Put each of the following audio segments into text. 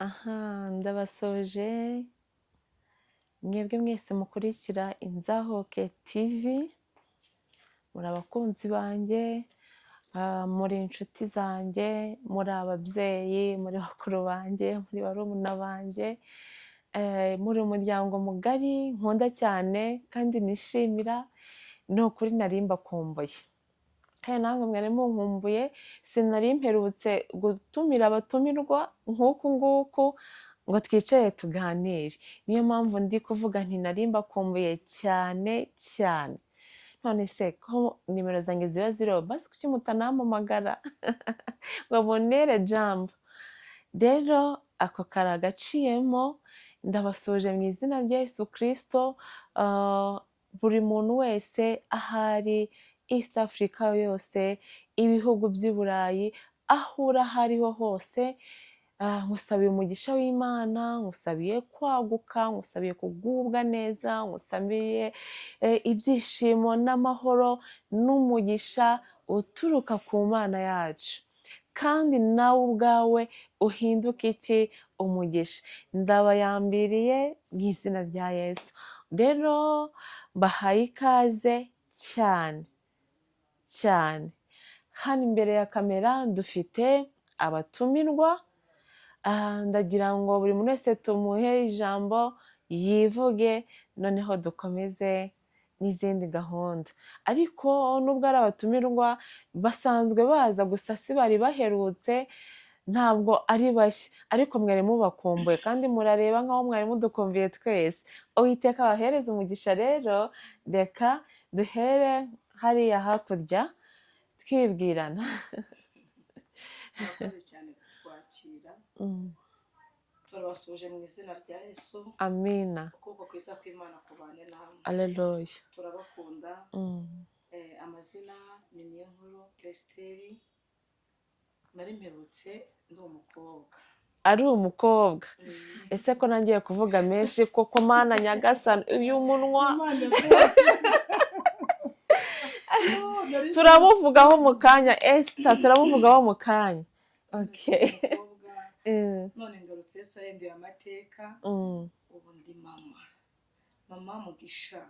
Aha ndabasoje mwebwe mwese mukurikira Inzahuke TV, muri abakunzi banjye, muri inshuti zanjye, muri ababyeyi, muri bakuru banjye, muri barumuna banjye, muri umuryango mugari nkunda cyane kandi nishimira. Ni ukuri nari mbakumbuye kandi namwe mwari munkumbuye. Sinari mperutse gutumira abatumirwa nk'uku nguku ngo twicare tuganire. Niyo mpamvu ndi kuvuga nti nari mbakumbuye cyane cyane. None se ko nimero zanjye ziba ziriho, basi kuki mutanampamagara ngo muntere jambo? Rero ako kari agaciyemo. Ndabasuhuje mu izina rya Yesu Kirisito, buri muntu wese ahari, East Africa yose, ibihugu by'i Burayi, aho uri aho ariho hose, nkusabiye umugisha w'Imana, nkusabiye kwaguka, nkusabiye kugubwa neza, nkusabiye ibyishimo n'amahoro n'umugisha uturuka ku Mana yacu. Kandi nawe ubwawe uhinduke iki? Umugisha. Ndabayambiriye mu izina rya Yesu. Rero mbahaye ikaze cyane cyane. Hano imbere ya kamera dufite abatumirwa. Ndagira ngo buri muntu wese tumuhe ijambo yivuge, noneho dukomeze n'izindi gahunda. Ariko nubwo ari abatumirwa basanzwe baza, gusa si bari baherutse, ntabwo ari bashya, ariko mwari mubakumbuye kandi murareba nk'aho mwari mudukumbuye twese. Uwiteka abahereze umugisha. Rero reka duhere hariya hakurya twibwirana. Murakoze cyane kutwakira. Turabasuhuje mu izina rya Yesu. Amina. Ukuboko kwiza kw'Imana kubane namwe. Aleluya. Turabakunda. Amazina ni Niyonkuru Esiteri. Nari mperutse ndi umukobwa. Ari umukobwa. Ese ko nangiye kuvuga menshi koko? Mana nyagasani, uyu munwa! Imana rwose. Oh, nari Turamuvugaho mu kanya, Esita, turamuvugaho mu kanya. Okay. umukobwa. None ngarutse, Yesu yahinduye amateka. Ubu ndi mama, mama Mugisha.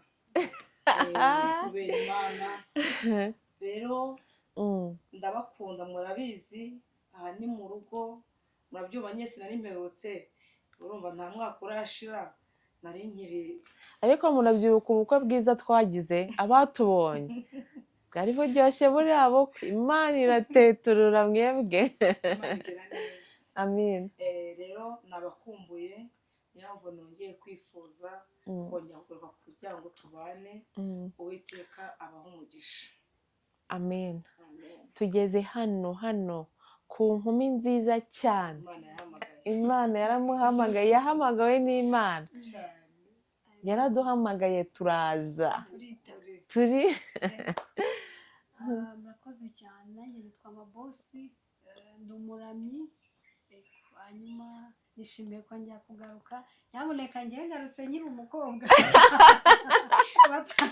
Kubera Imana rero ndabakunda, murabizi, aha ni mu rugo, murabyumva nyese. Nari mperutse, urumva nta mwaka urashira, nari nkiri Ariko murabyibuka ubukwe bwiza twagize? Abatubonye, bwari buryoshye buriya bukwe. Imana irateturura mwebwe. Imana igira neza. Amin. Rero nabakumbuye, niyo mpamvu nongeye kwifuza kongera kugaruka kugira ngo tubane. Uwiteka abahe umugisha. Amen. Amen. Tugeze hano hano ku nkumi nziza cyane. Imana yahamagaye. Imana yaramuhamagaye, yahamagawe n'Imana. Cyane. Yaraduhamagaye turaza. Turitabira. Turi Murakoze cyane. Nanjye nitwa Mabosi, ndi umuramyi. Hanyuma nishimiye kongera kugaruka. Nyamuneka ngewe ngarutse nkiri umukobwa. Ubutaha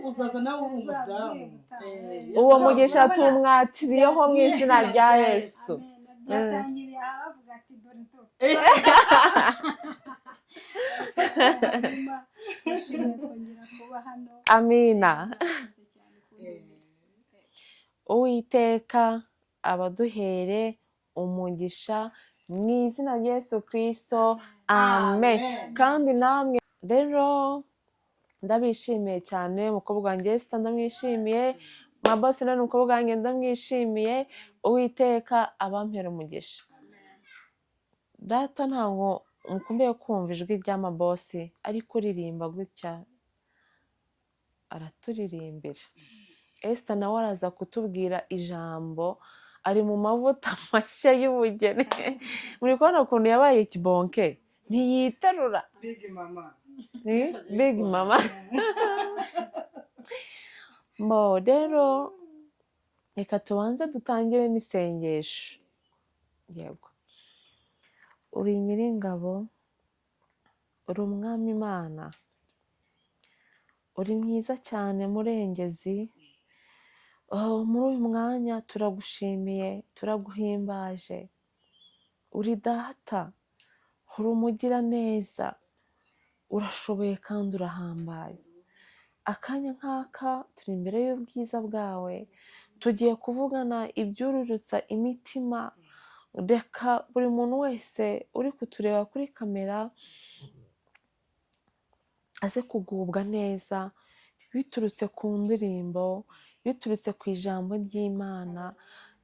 uzaza nawe uri umudamu. Yesu Uwo mugisha araguha. tumwatiriyeho mu izina rya Yesu. Amen. Dusangiriye aha bavuga ati dore dore. Hanyuma nishimiye kongera kuba hano. Amina. Murakoze cyane kuntumira. Uwiteka abaduhere umugisha mu izina rya Yesu Kirisito, amen. Amen. Kandi namwe rero ndabishimiye cyane. Umukobwa wanjye Esita ndamwishimiye, Mabosi nawe ni umukobwa wanjye, ndamwishimiye. Uwiteka abampera umugisha. Data, ntabwo mukumbuye kumva ijwi rya Mabosi ari kuririmba gutya? Araturirimbira. Esita nawe araza kutubwira ijambo, ari mu mavuta mashya y'ubugeni. Muri kubona ukuntu yabaye ikibonke, ntiyiterura. Big mama. Ni big mama. Mo rero reka tubanze dutangire n'isengesho. Yego, uri Nyiringabo, uri Umwami Imana, uri mwiza cyane, Murengezi. Oh, muri uyu mwanya turagushimiye, turaguhimbaje. Uri data, uri umugiraneza, urashoboye kandi urahambaye. Akanya nk'aka turi imbere y'ubwiza bwawe, tugiye kuvugana ibyururutsa imitima. Reka buri muntu wese uri kutureba kuri kamera aze kugubwa neza, biturutse ku ndirimbo, biturutse ku ijambo ry'Imana.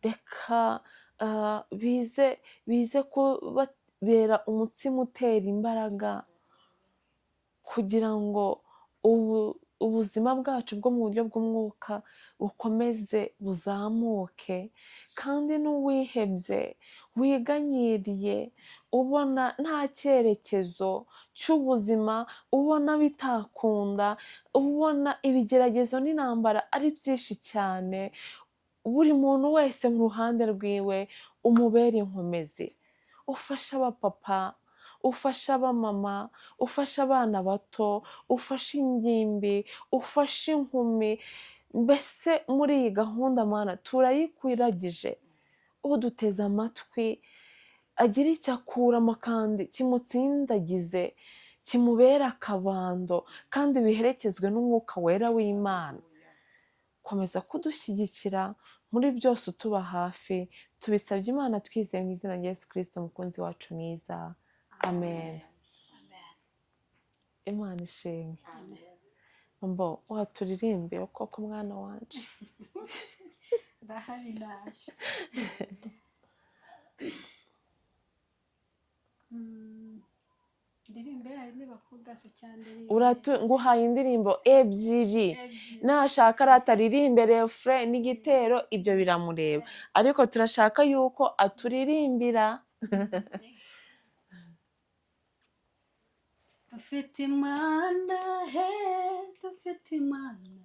Reka bize kubabera umutsima utera imbaraga, kugira ngo ubuzima bwacu bwo mu buryo bw'umwuka bukomeze buzamuke. Kandi n'uwihebye, wiganyiriye, ubona nta cyerekezo cy'ubuzima, ubona bitakunda, ubona ibigeragezo n'intambara ari byinshi cyane, buri muntu wese mu ruhande rwiwe umubere inkomezi. Ufashe abapapa, ufashe abamama, ufashe abana bato, ufashe ingimbi, ufashe inkumi. Mbese muri iyi gahunda, Mana, turayikwiragije. Uduteze amatwi agire icyo akuramo kandi kimutsindagize, kimubere akabando, kandi biherekezwe n'Umwuka Wera w'Imana. Komeza kudushyigikira muri byose, utuba hafi. Tubisabye Imana twizeye mu izina rya Yesu Kirisito, umukunzi wacu mwiza, amen. Amen. Imana ishimwe. Amen. Mbo waturirimbiye koko, mwana wanje? Ndahari, naje. Ndirimbe yayindi bakunda se cyane, ndirimbe? Nguhaye indirimbo ebyiri. Ebyiri. Nashaka arataririmbe refrain n'igitero, ibyo biramureba, ariko turashaka yuko aturirimbira. Dufite Imana, he, dufite Imana.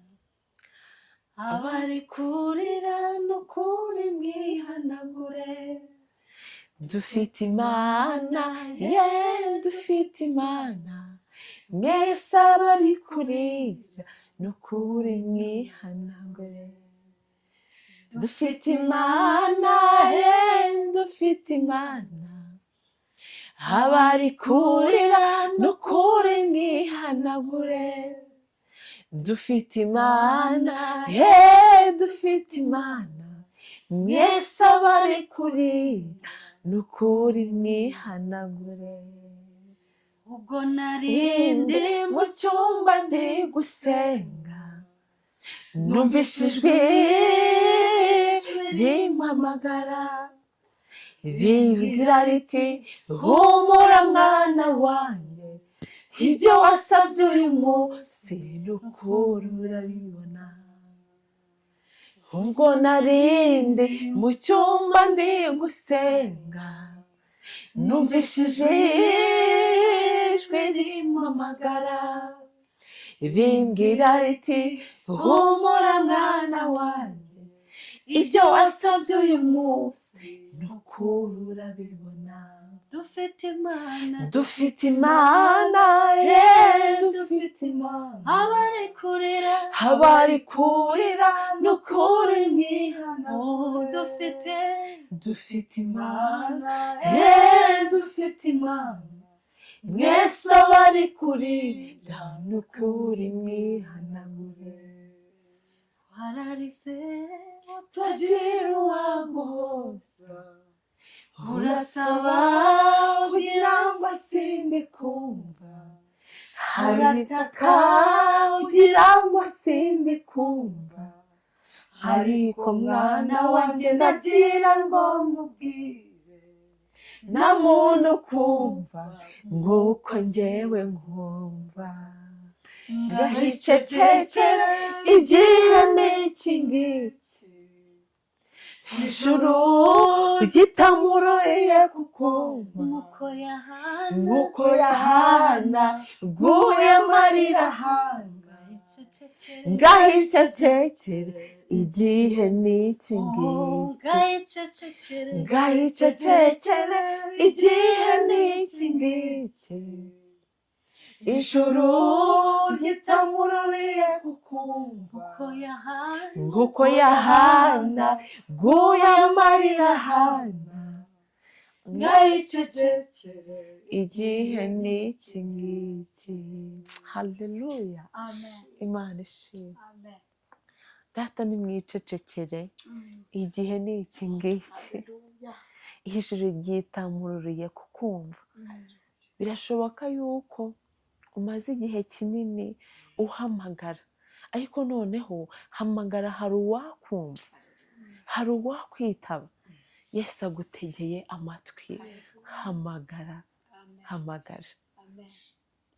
Abari kurira n'ukuri mwihanagure. Dufite Imana, ye, dufite Imana. Mwese abari kurira n'ukuri mwihanagure. Dufite Imana, he, dufite Imana. Abari kurira n'ukuri mwihanagure. Dufite Imana, he, dufite Imana. Mwese abari kurira n'ukuri mwihanagure. Ubwo narindi Ndi mu cyumba ndi gusenga, numvise ijwi rimpamagara, rimbwira riti: "Humura mwana wanjye, ibyo wasabye uyu munsi n'ukuri urabibona." Ubwo narindi mu cyumba ndi gusenga, numvise ijwi rimpamagara, rimbwira riti: "Humura mwana wanjye, ibyo wasabye uyu munsi n'ukuri urabibona." Dufite Imana. Dufite Imana, ye, dufite Imana. Abari kurira. Abari kurira n'ukuri Oh, mwihanagure. Dufite. Dufite Imana, ye, dufite Imana. Mwese abari kurira n'ukuri mwihanagure. Wararize. Utagira uwaguhoza, urasaba kugira ngo asinde kumva, haritaka ugira ngo sinde kumva. Ariko mwana wanjye, ndagira ngo nkubwire, nta muntu kumva nk'uko njyewe nkumva. Ngahicecekera, igihe n'iki ngiki, ijuru ryitamuroriye kukumva. Nk'uko yahana. Nk'uko yahana guye amarira hanga. Ngahicecekere. Ngahicecekere, igihe n'iki ngiki. Ngahicecekere. Ngahicecekere, igihe n'iki ngiki, ijuru ryitamuroriye kukumva. Nk'uko yahana. Nk'uko yahana guye amarira hana. Mwayicecekere, igihe ni iki ngiki. Haleluya. Amen. Imana ishimwe. Amen. Data, nimwicecekere, igihe ni iki ngiki. Haleluya. Ijuru ryitamururiye kukumva. Birashoboka yuko umaze igihe kinini uhamagara, ariko noneho hamagara, hari uwakumva, hari uwakwitaba. Yesu agutegeye amatwi, hamagara. Amen. Hamagara. Amen.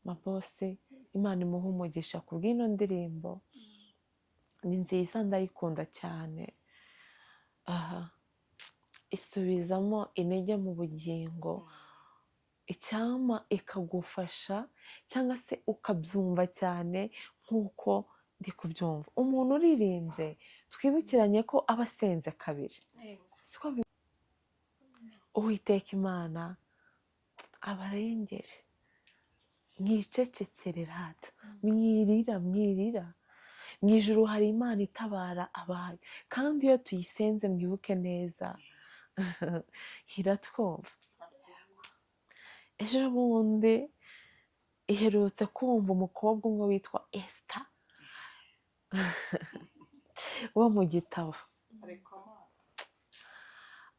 Mabose, Imana imuhe umugisha ku bw'ino ndirimbo, ni nziza, ndayikunda cyane. Aha isubizamo intege mu bugingo, icyama ikagufasha cyangwa se ukabyumva cyane nk'uko ndi kubyumva. Umuntu uririmbye, twibukiranye ko aba asenze kabiri. Siko Uwiteka Imana abarengere. Mwicecekere rata, mwirira, mwirira. Mu ijuru hari Imana itabara abayo, kandi iyo tuyisenze, mwibuke neza, iratwumva. Ejo bundi iherutse kumva umukobwa umwe witwa Esita wo mu gitabo. Ariko Mana.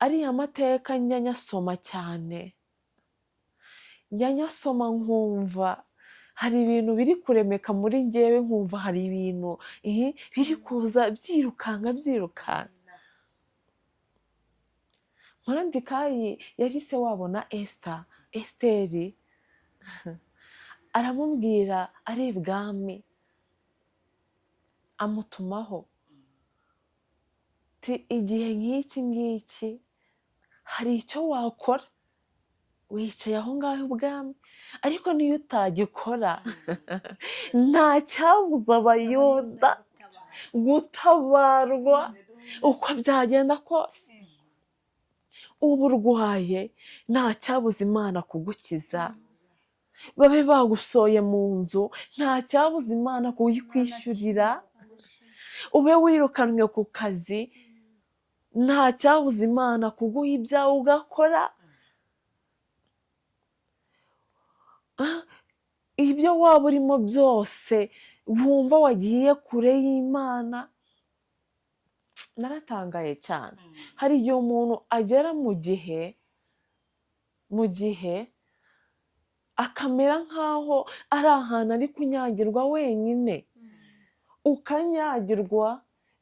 Ariya mateka njya nyasoma cyane, njya nyasoma nkumva hari ibintu biri kuremeka muri njyewe, nkumva hari ibintu biri kuza byirukanka byirukanka. Moridekayi yari se wabo na Esita. Esiteri aramubwira ari ibwami, amutumaho ti igihe nk'iki ngiki hari icyo wakora wicaye aho ngaho ibwami, ariko niyo utagikora nta cyabuza Abayuda gutabarwa uko byagenda kose. Uba urwaye, nta cyabuza Imana kugukiza. Babe bagusoye mu nzu, nta cyabuza Imana kuyikwishyurira. Ube wirukanwe ku kazi, nta cyabuza Imana kuguha ibyawe ugakora. Ibyo waba urimo byose wumva wagiye kure y'Imana. Naratangaye cyane. Hari igihe umuntu agera mu gihe akamera nk'aho ari ahantu ari kunyagirwa wenyine, ukanyagirwa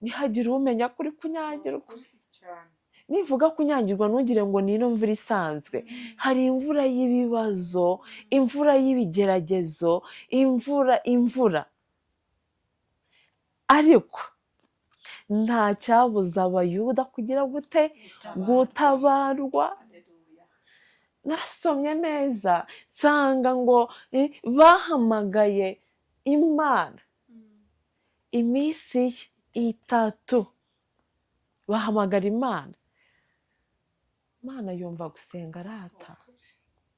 ntihagire umenya ko uri kunyagirwa. Cyane. Nivuga kunyagirwa, ntugire ngo ni ino mvura isanzwe. Hari imvura y'ibibazo, imvura y'ibigeragezo, imvura, ariko nta cyabuza Abayuda kugira gute? Gutabarwa. Haleluya. Narasomye neza nsanga ngo bahamagaye Imana iminsi 3, bahamagara Imana, Imana yumva gusenga arata.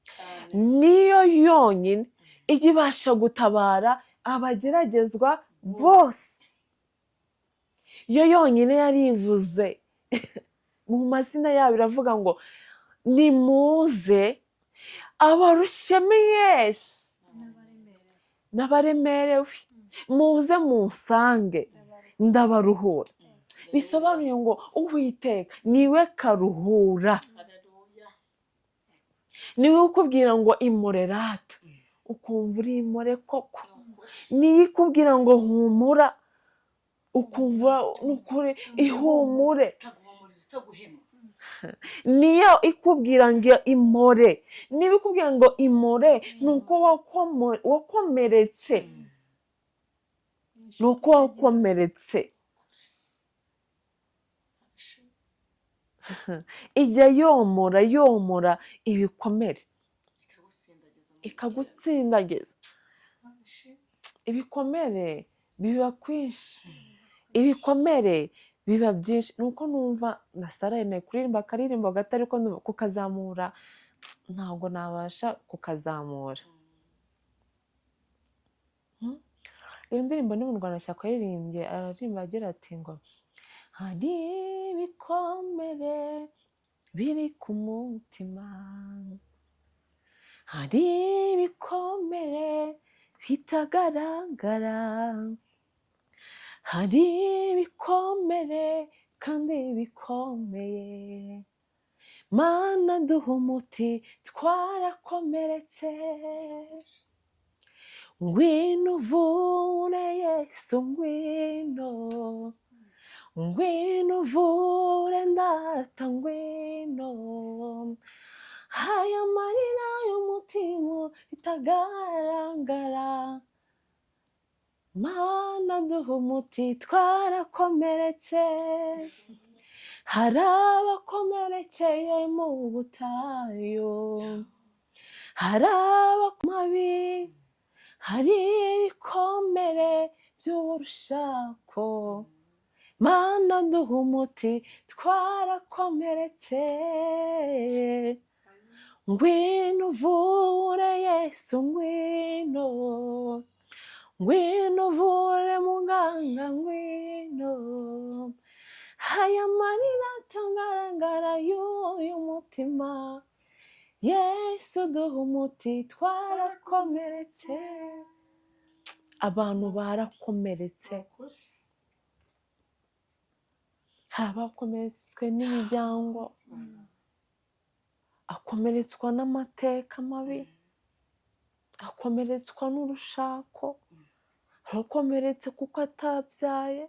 Cyane. Niyo yonyine ijya ibasha gutabara abageragezwa bose. Yo yonyine yarivuze mu mazina yabo, iravuga ngo nimuze abarushye mwese n'abaremerewe, muze munsange ndabaruhura. Bisobanuye ngo Uwiteka niwe karuhura. Haleluya. Niwe ukubwira ngo imore rata, ukumva uri imore koko. Niyo ikubwira ngo humura, ukumva nukuri ihumure. Itaguhumuriza, itaguhema. Niyo ikubwira ngo imore. Niba ikubwira ngo imore, ni uko wakomeretse, ni uko wakomeretse. Ijya yomora, yomora ibikomere. Ikagusindagiza mu Ikagutsindagiza. bigeragezo. Ibikomere biba kwinshi, ibikomere biba byinshi. Nuko numva na Sara kuririmba akaririmbo gato, ariko ndumva kukazamura ntabwo nabasha kukazamura. Iyo ndirimbo ni mu Rwanda yaririmbye, araririmba agira ati ngo hari ibikomere. biri ku mutima. Hari ibikomere bitagaragara, hari ibikomere kandi bikomeye. Mana, duha umuti, twarakomeretse. Ngwino uvure Yesu, ngwino, ngwino uvure Ndata, ngwino. Aya marira y'umutima itagaragara, Mana, duha umuti, twarakomeretse. Hari abakomerekeye mu butayu, hari abakomabi, hari ibikomere by'urushako. Mana, duha umuti, twarakomeretse. Ngwino uvure Yesu, ngwino, ngwino uvure muganga, ngwino. Aya marira atagaragara y'uyu mutima, Yesu, duha umuti, twarakomeretse. Abantu barakomeretse. Hari abakomeretswe n'imiryango, akomeretswa n'amateka mabi, akomeretswa n'urushako, hari uwakomeretse kuko atabyaye,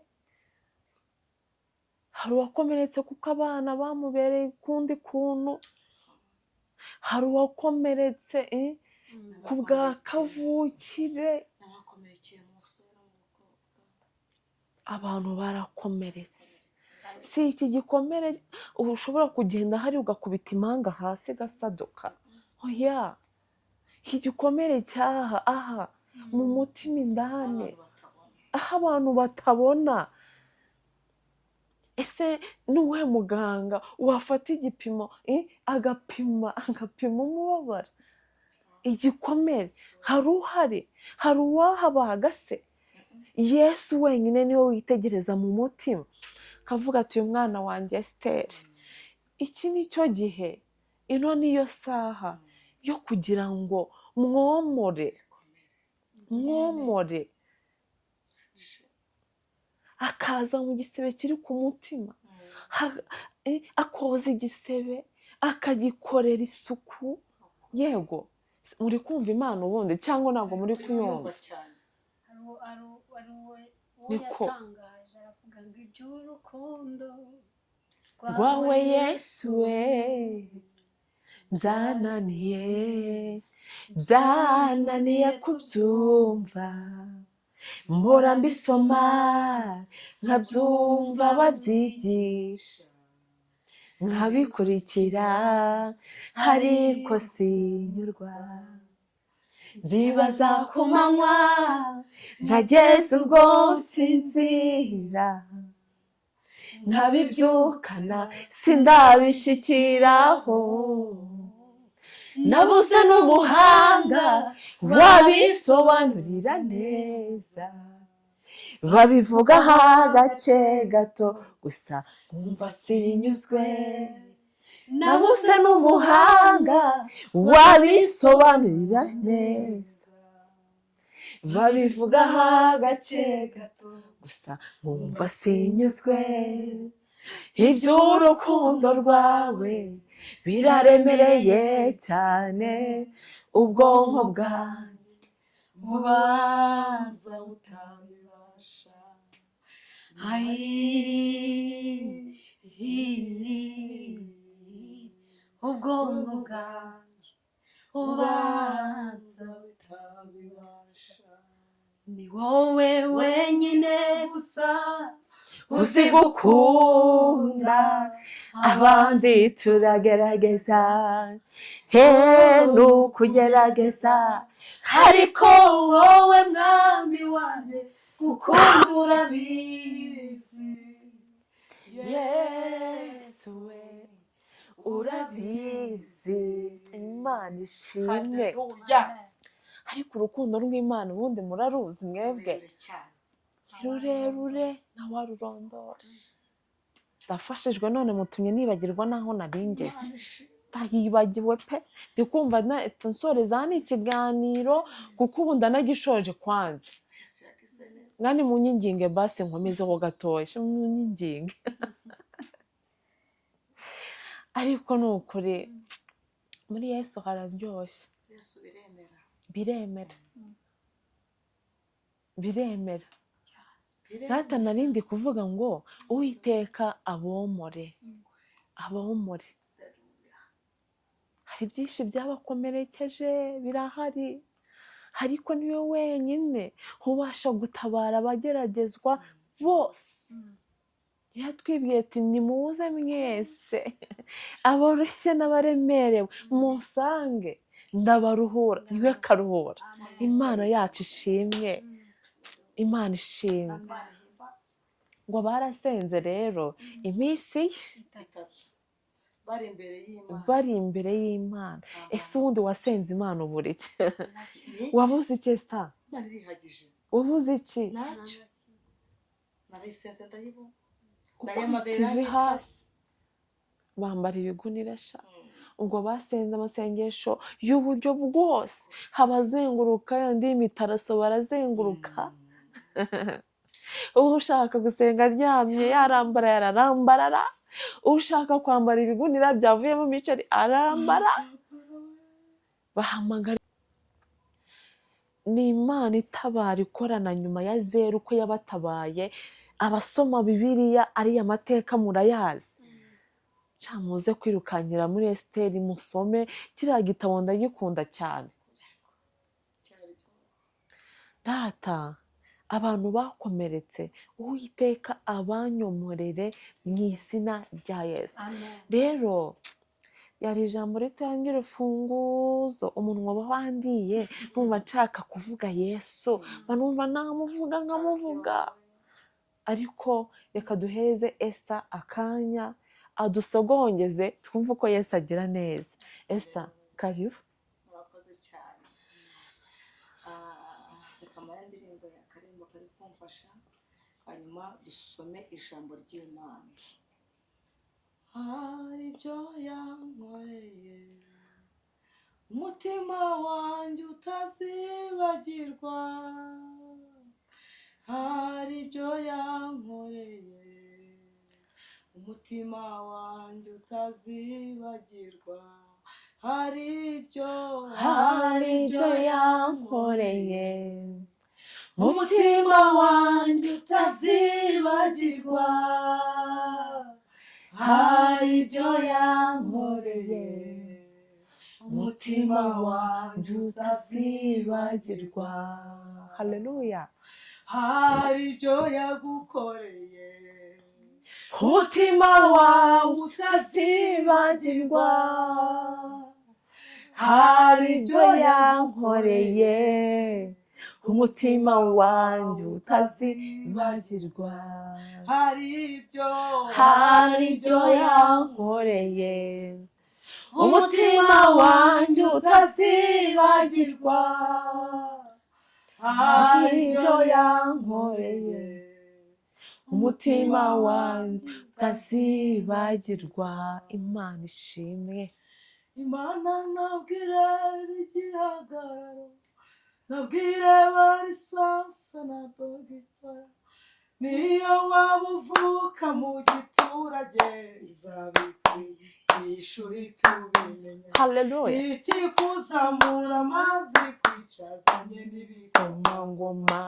hari uwakomeretse kuko abana bamubereye ukundi kuntu, hari uwakomeretse ku bwa kavukire. N'abakomerekeye mu busore no mu bukobwa. Abantu barakomeretse. Si iki gikomere ubu ushobora kugenda hari ugakubita impanga hasi igasaduka, oya. Iki gikomere cyaha aha mu mutima indani, abantu batabona, aho abantu batabona. Ese n'uwuhe muganga wafata igipimo, agapima umubabaro, igikomere? Hari uhari? Hari uwahabaga se? Yesu wenyine niwe witegereza mu mutima akavuga ati: "Uyu mwana wanjye Esiteri, iki ni cyo gihe, ino niyo saha yo kugira ngo mwomore, mwomore." Akaza mu gisebe kiri ku mutima, akoza igisebe, akagikorera isuku. Yego, muri kumva Imana ubundi cyangwa ntabwo muri Turi kuyumva? kuyumva cyane. Hari uwo Niko. yatangaje, aravuga ngo iby'urukundo rwawe Yesu we byananiye, byananiye kubyumva. Mpora mbisoma, nkabyumva babyigisha, nkabikurikira, ariko sinyurwa. Byibaza ku manywa, nkageza ubwo nsinzira, nkabibyukana, sindabishyikiraho. Nabuze n'umuhanga wabisobanurira neza. Babivugaho agace gato gusa, nkumva sinyuzwe. Nabuze n'umuhanga wabisobanurira neza. Babivugaho agace gato gusa, nkumva sinyuzwe. Iby'urukundo rwawe biraremereye cyane, ubwonko bwanjye bubanza butabibasha. Ayi, Ubwonko bwanjye ubanza butabibasha. Ni wowe wenyine gusa uzi gukunda, abandi turagerageza, he ni ukugerageza, ariko wowe mwami wanjye gukunda urabizi. Yesu we, urabizi. Imana ishimwe. Haleluya. Ariko urukundo rw'Imana ubundi muraruzi mwebwe? Rurerure cyane. Rurerure, ntawarurondora. Ndafashijwe none mutumye nibagirwa naho nari ngeze. Ndahibagiwe pe, ndi kumva nsoreza hano ikiganiro, kuko ubu ndanagishoje kwanza. Yesu yagize neza. Mwani munyinginge basi nkomezeho gatoya, sha munyinginge. Ariko ni ukuri, muri Yesu hararyoshye. Yesu biremera. Biremera, biremera. Biremera. Rata narindi kuvuga ngo Uwiteka abomore, abomore. Hari byinshi byabakomerekeje, birahari, ariko niwe wenyine ubasha gutabara abageragezwa bose. Yatwibwiye ati: "Nimuze mwese abarushye n'abaremerewe, musange ndabaruhura." Niwe karuhura. Imana yacu ishimwe, Imana ishimwe. Imana ihimbazwe. Ngo barasenze rero iminsi 3 bari imbere y'Imana. Bari imbere y'Imana. Ese ubundi wasenze Imana ubura iki? Ni iki? Wabuze iki sa? Imana irihagije. Wabuze iki? Ntacyo. Narayisenze ndayibona. Gukubita ivi hasi, bambara ibigunira sha. Ubwo basenze amasengesho y'uburyo bwose, abazenguruka yandi y'imitaraso barazenguruka, ushaka gusenga aryamye yarambara yararambarara, ushaka kwambara ibigunira byavuyemo imiceri arambara, bahamagara. Ni Imana itabara, ikorana nyuma ya zeru uko yabatabaye. Abasoma Bibiliya ariya mateka murayazi. Ca muze kwirukankira muri Esiteri musome kiriya gitabo, ndagikunda cyane. Rata abantu bakomeretse, Uwiteka abanyomorere mu izina rya Yesu. Rero yari ijambo rito urufunguzo, umunwa uba wandiye, numva nshaka kuvuga Yesu, mba numva namuvuga nkamuvuga, ariko reka duheze Esita akanya adusogongeze, twumve uko Yesu agira neza. Esita, karibu. Murakoze cyane. Reka mara indirimbo ya karimbo kari kumfasha, hanyuma dusome ijambo ry'Imana. Hari ibyo yankoreye umutima wanjye utazibagirwa, hari ibyo yankoreye umutima wanjye utazibagirwa, hari ibyo Hari ibyo yankoreye umutima wanjye utazibagirwa, hari ibyo yankoreye umutima wanjye utazibagirwa. Haleluya. Hari ibyo yagukoreye umutima wawe utazibagirwa, hari ibyo yankoreye umutima wanjye utazibagirwa. Hari ibyo Hari ibyo yankoreye umutima wanjye utazibagirwa, hari ibyo yankoreye umutima wanjye utazibagirwa. Imana ishimwe. Imana ntabwo ireba igihagararo, ntabwo ireba risasa na dogita, niyo waba uvuka mu giturage izabikwigisha uhita ubimenya. Haleluya. Ikikuzamura amazi kwicazanye n'ibikoma. Ngoma.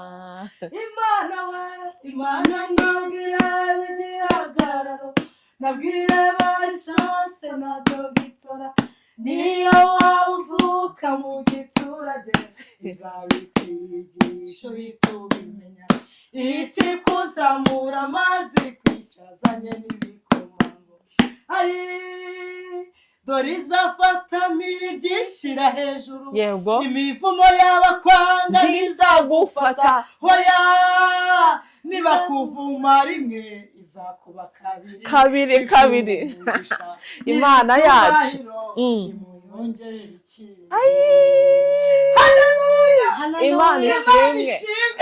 Imana we, Imana ntabwo ireba igihagararo, ntabwo ireba risase na dogitora, niyo waba uvuka mu giturage izabikwigisha uhita ubimenya. Ikikuzamura amazi kwicazanye n'ibikomangoma, ayi dore izafatamira ibyishyira hejuru, imivumo y'abakwanga ntizagufata. Hoya, nibakuvuma rimwe izakuba kabiri. Kabiri kabiri. Ikugisha. Imana yacu. Nimuyongere ibiciro. Imana ishimwe.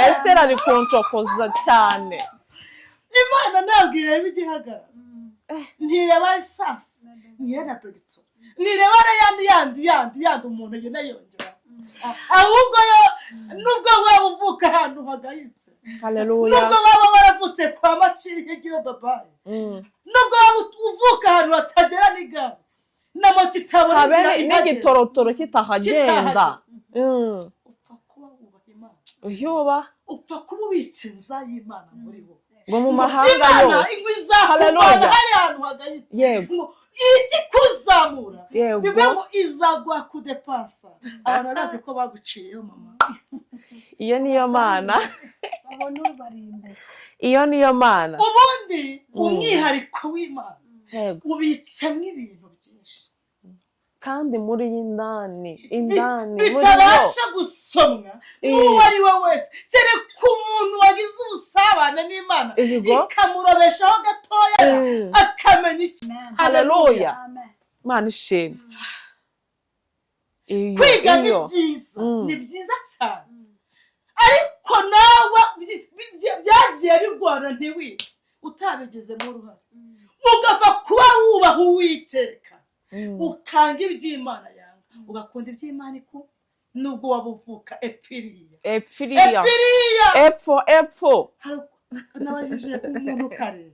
Esiteri ari kunshokoza cyane. Imana ntabwo ireba igihagararo. Ntireba licence, ntireba na doctorat, ntireba n'ayandi yandi yandi yandi umuntu agenda yongera. Ahubwo yo, nubwo waba uvuka ahantu hagayitse, Haleluya. nubwo waba waravutse kwa maciri hegiro Dubayi, nubwo waba uvuka ahantu hatagera n'igare na moto itabona habe inzira ihagera, n'igitorotoro kitahagenda. Kitahagera. Upfa kuba wubaha Imana, Uyuba upfa kuba ubitse inza y'Imana muri bo. Ngo mu mahanga Imana yose. ngo izakuvana Haleluya. hari ahantu hagayitse, ngo ijye ikuzamura, bivuye ngo izaguha kudepansa abantu barazi ko baguciyeyo, mama. Iyo niyo Mana. Babona ubarimbo. Iyo niyo Mana. Ubundi umwihariko w'Imana ubitsemo ibintu byinshi Kandi muri indani indani muri yo bitabasha gusomwa n'uwo ari we wese, kereka umuntu wagize ubusabane n'Imana, ikamurobeshaho gatoya, akamenya icyo. Amen. Haleluya. Amen. Imana ishimwe. Iyo Kwiga ni iyo byiza, ni byiza cyane, ariko nawe byagiye bigora, ntiwige utabigizemo uruhare, ugapfa kuba wubaha Uwiteka, ukanga iby'Imana yanga, ugakunda iby'Imana iku, nubwo waba uvuka epfiriya. Epfiriya. Epfiriya. Epfo epfo. Nabajije umuntu kare,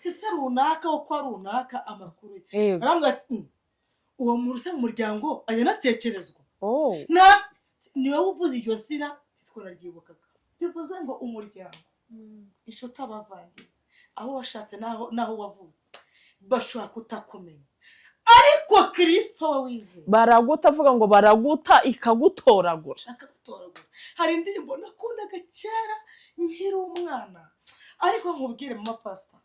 ese runaka wo kwa runaka amakuru ye? Arambwira ati: Uwo muntu se mu muryango ayanatekerezwa?" Na ni wowe uvuze iryo zina, ntitwararyibukaga. Bivuze ngo umuryango, inshuti, abavandimwe, aho washatse n'aho wavutse bashobora kutakumenya, ariko Kirisito we wizeye, Baraguta, avuga ngo baraguta, ikagutoragura. Akagutoragura. Hari indirimbo nakundaga kera nkiri umwana, ariko nkubwire mama pasita,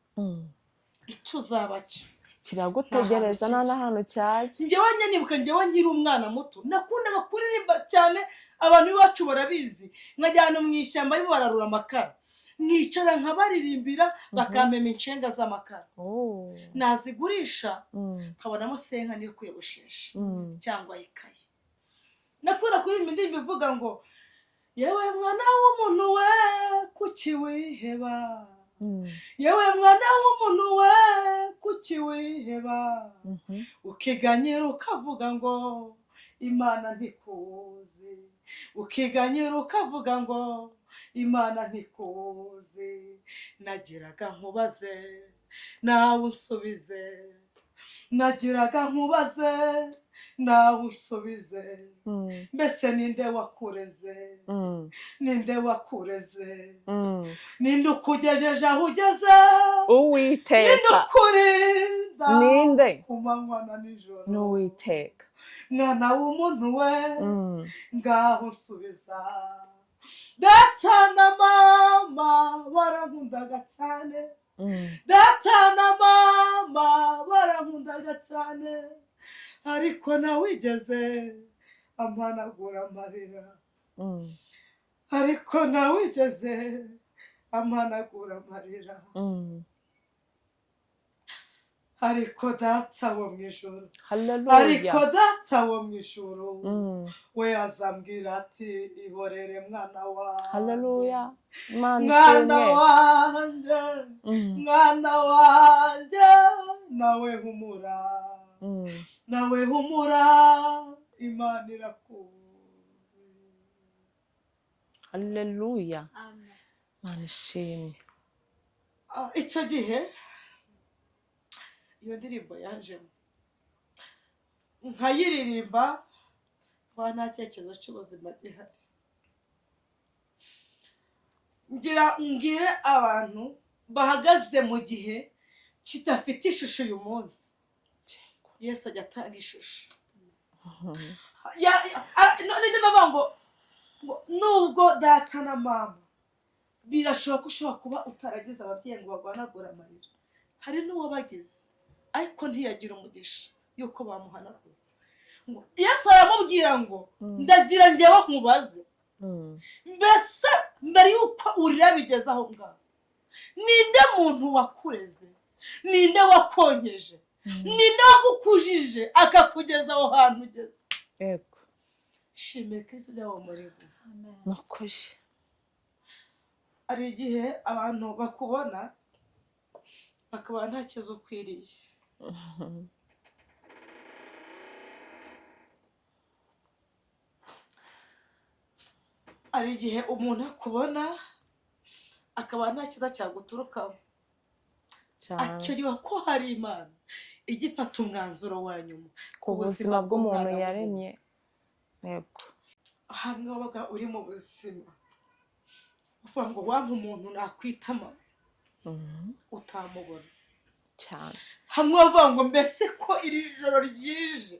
icyo uzaba cyo Kiragutegereza, nta n'ahantu cyajya. Njyewe nyanibuka, njyewe nkiri umwana muto nakundaga kuririmba cyane, abantu b'iwacu barabizi, nkajyana mu ishyamba barimo bararura amakara, nkicara nkabaririmbira, bakampema inshenga z'amakara, nazigurisha nkabonamo senka niyo kwiyogoshesha cyangwa ikayi. Nakunda kuririmba indirimbo ivuga ngo: "Yewe mwana w'umuntu we, kuki wiheba? Yewe mwana w'umuntu we, kuki wiheba, ukiganyira ukavuga ngo Imana ntikuzi, ukiganyira ukavuga ngo Imana ntikuzi? Nagiraga nkubaze nawe unsubize, nagiraga nkubaze nawe unsubize, mbese ninde wakureze? Ninde wakureze? Ninde ukugejeje aho ugeze? Ninde Uwiteka. ukurinda Ninde? ku manywa na nijoro?" Ni Uwiteka. Mwana w'umuntu we, ngaho nsubiza. Data na mama barankundaga cyane, data na mama barankundaga cyane, ariko ntawigeze ampanagura amarira, ariko ntawigeze ampanagura amarira, ariko Data wo mu ijuru, Haleluya. ariko Data wo mu ijuru we azambwira ati: "Ihorere mwana wanjye." Haleluya, Imana "Mwana ishimwe. wanjye, mwana wanjye, nawe humura, nawe humura, Imana irakuzi." Haleluya. Amen. Imana ishimwe. Ah, icyo gihe iyo ndirimbo yanjemo nkayiririmba, kuba nta cyerekezo cy'ubuzima gihari. Ngira mbwire abantu bahagaze mu gihe kidafite ishusho uyu munsi: Yesu ajya atanga ishusho. None niba bavuga ngo nubwo data na mama, birashoboka ko ushobora kuba utaragize ababyeyi ngo baguhanagure amarira, hari n'uwabagize ariko ntiyagira umugisha y'uko bamuhanagura. Ngo Yesu aramubwira ngo: "Ndagira ngewe nkubaze, mbese mbere y'uko urira bigeze aho ngaho, ninde muntu wakureze? Ninde wakonkeje? Ninde wagukujije akakugeza aho hantu ugeze?" Shimira Kristo ujya muri bo. Amen. Ni ukuri. Hari igihe abantu bakubona Bakaba nta kibazo ukwiriye. Hari igihe umuntu akubona akaba nta cyiza cyaguturukaho, Cyane. akiriwe ko hari Imana igifata umwanzuro wa nyuma ku buzima bw'umuntu bw'umwana w'umuntu. yaremye. Yego. Hamwe wabaga uri mu buzima uvuga ngo wampa umuntu nakwita mama, utamubona. Cyane. Hamwe bavuga ngo mbese ko iri joro ryije,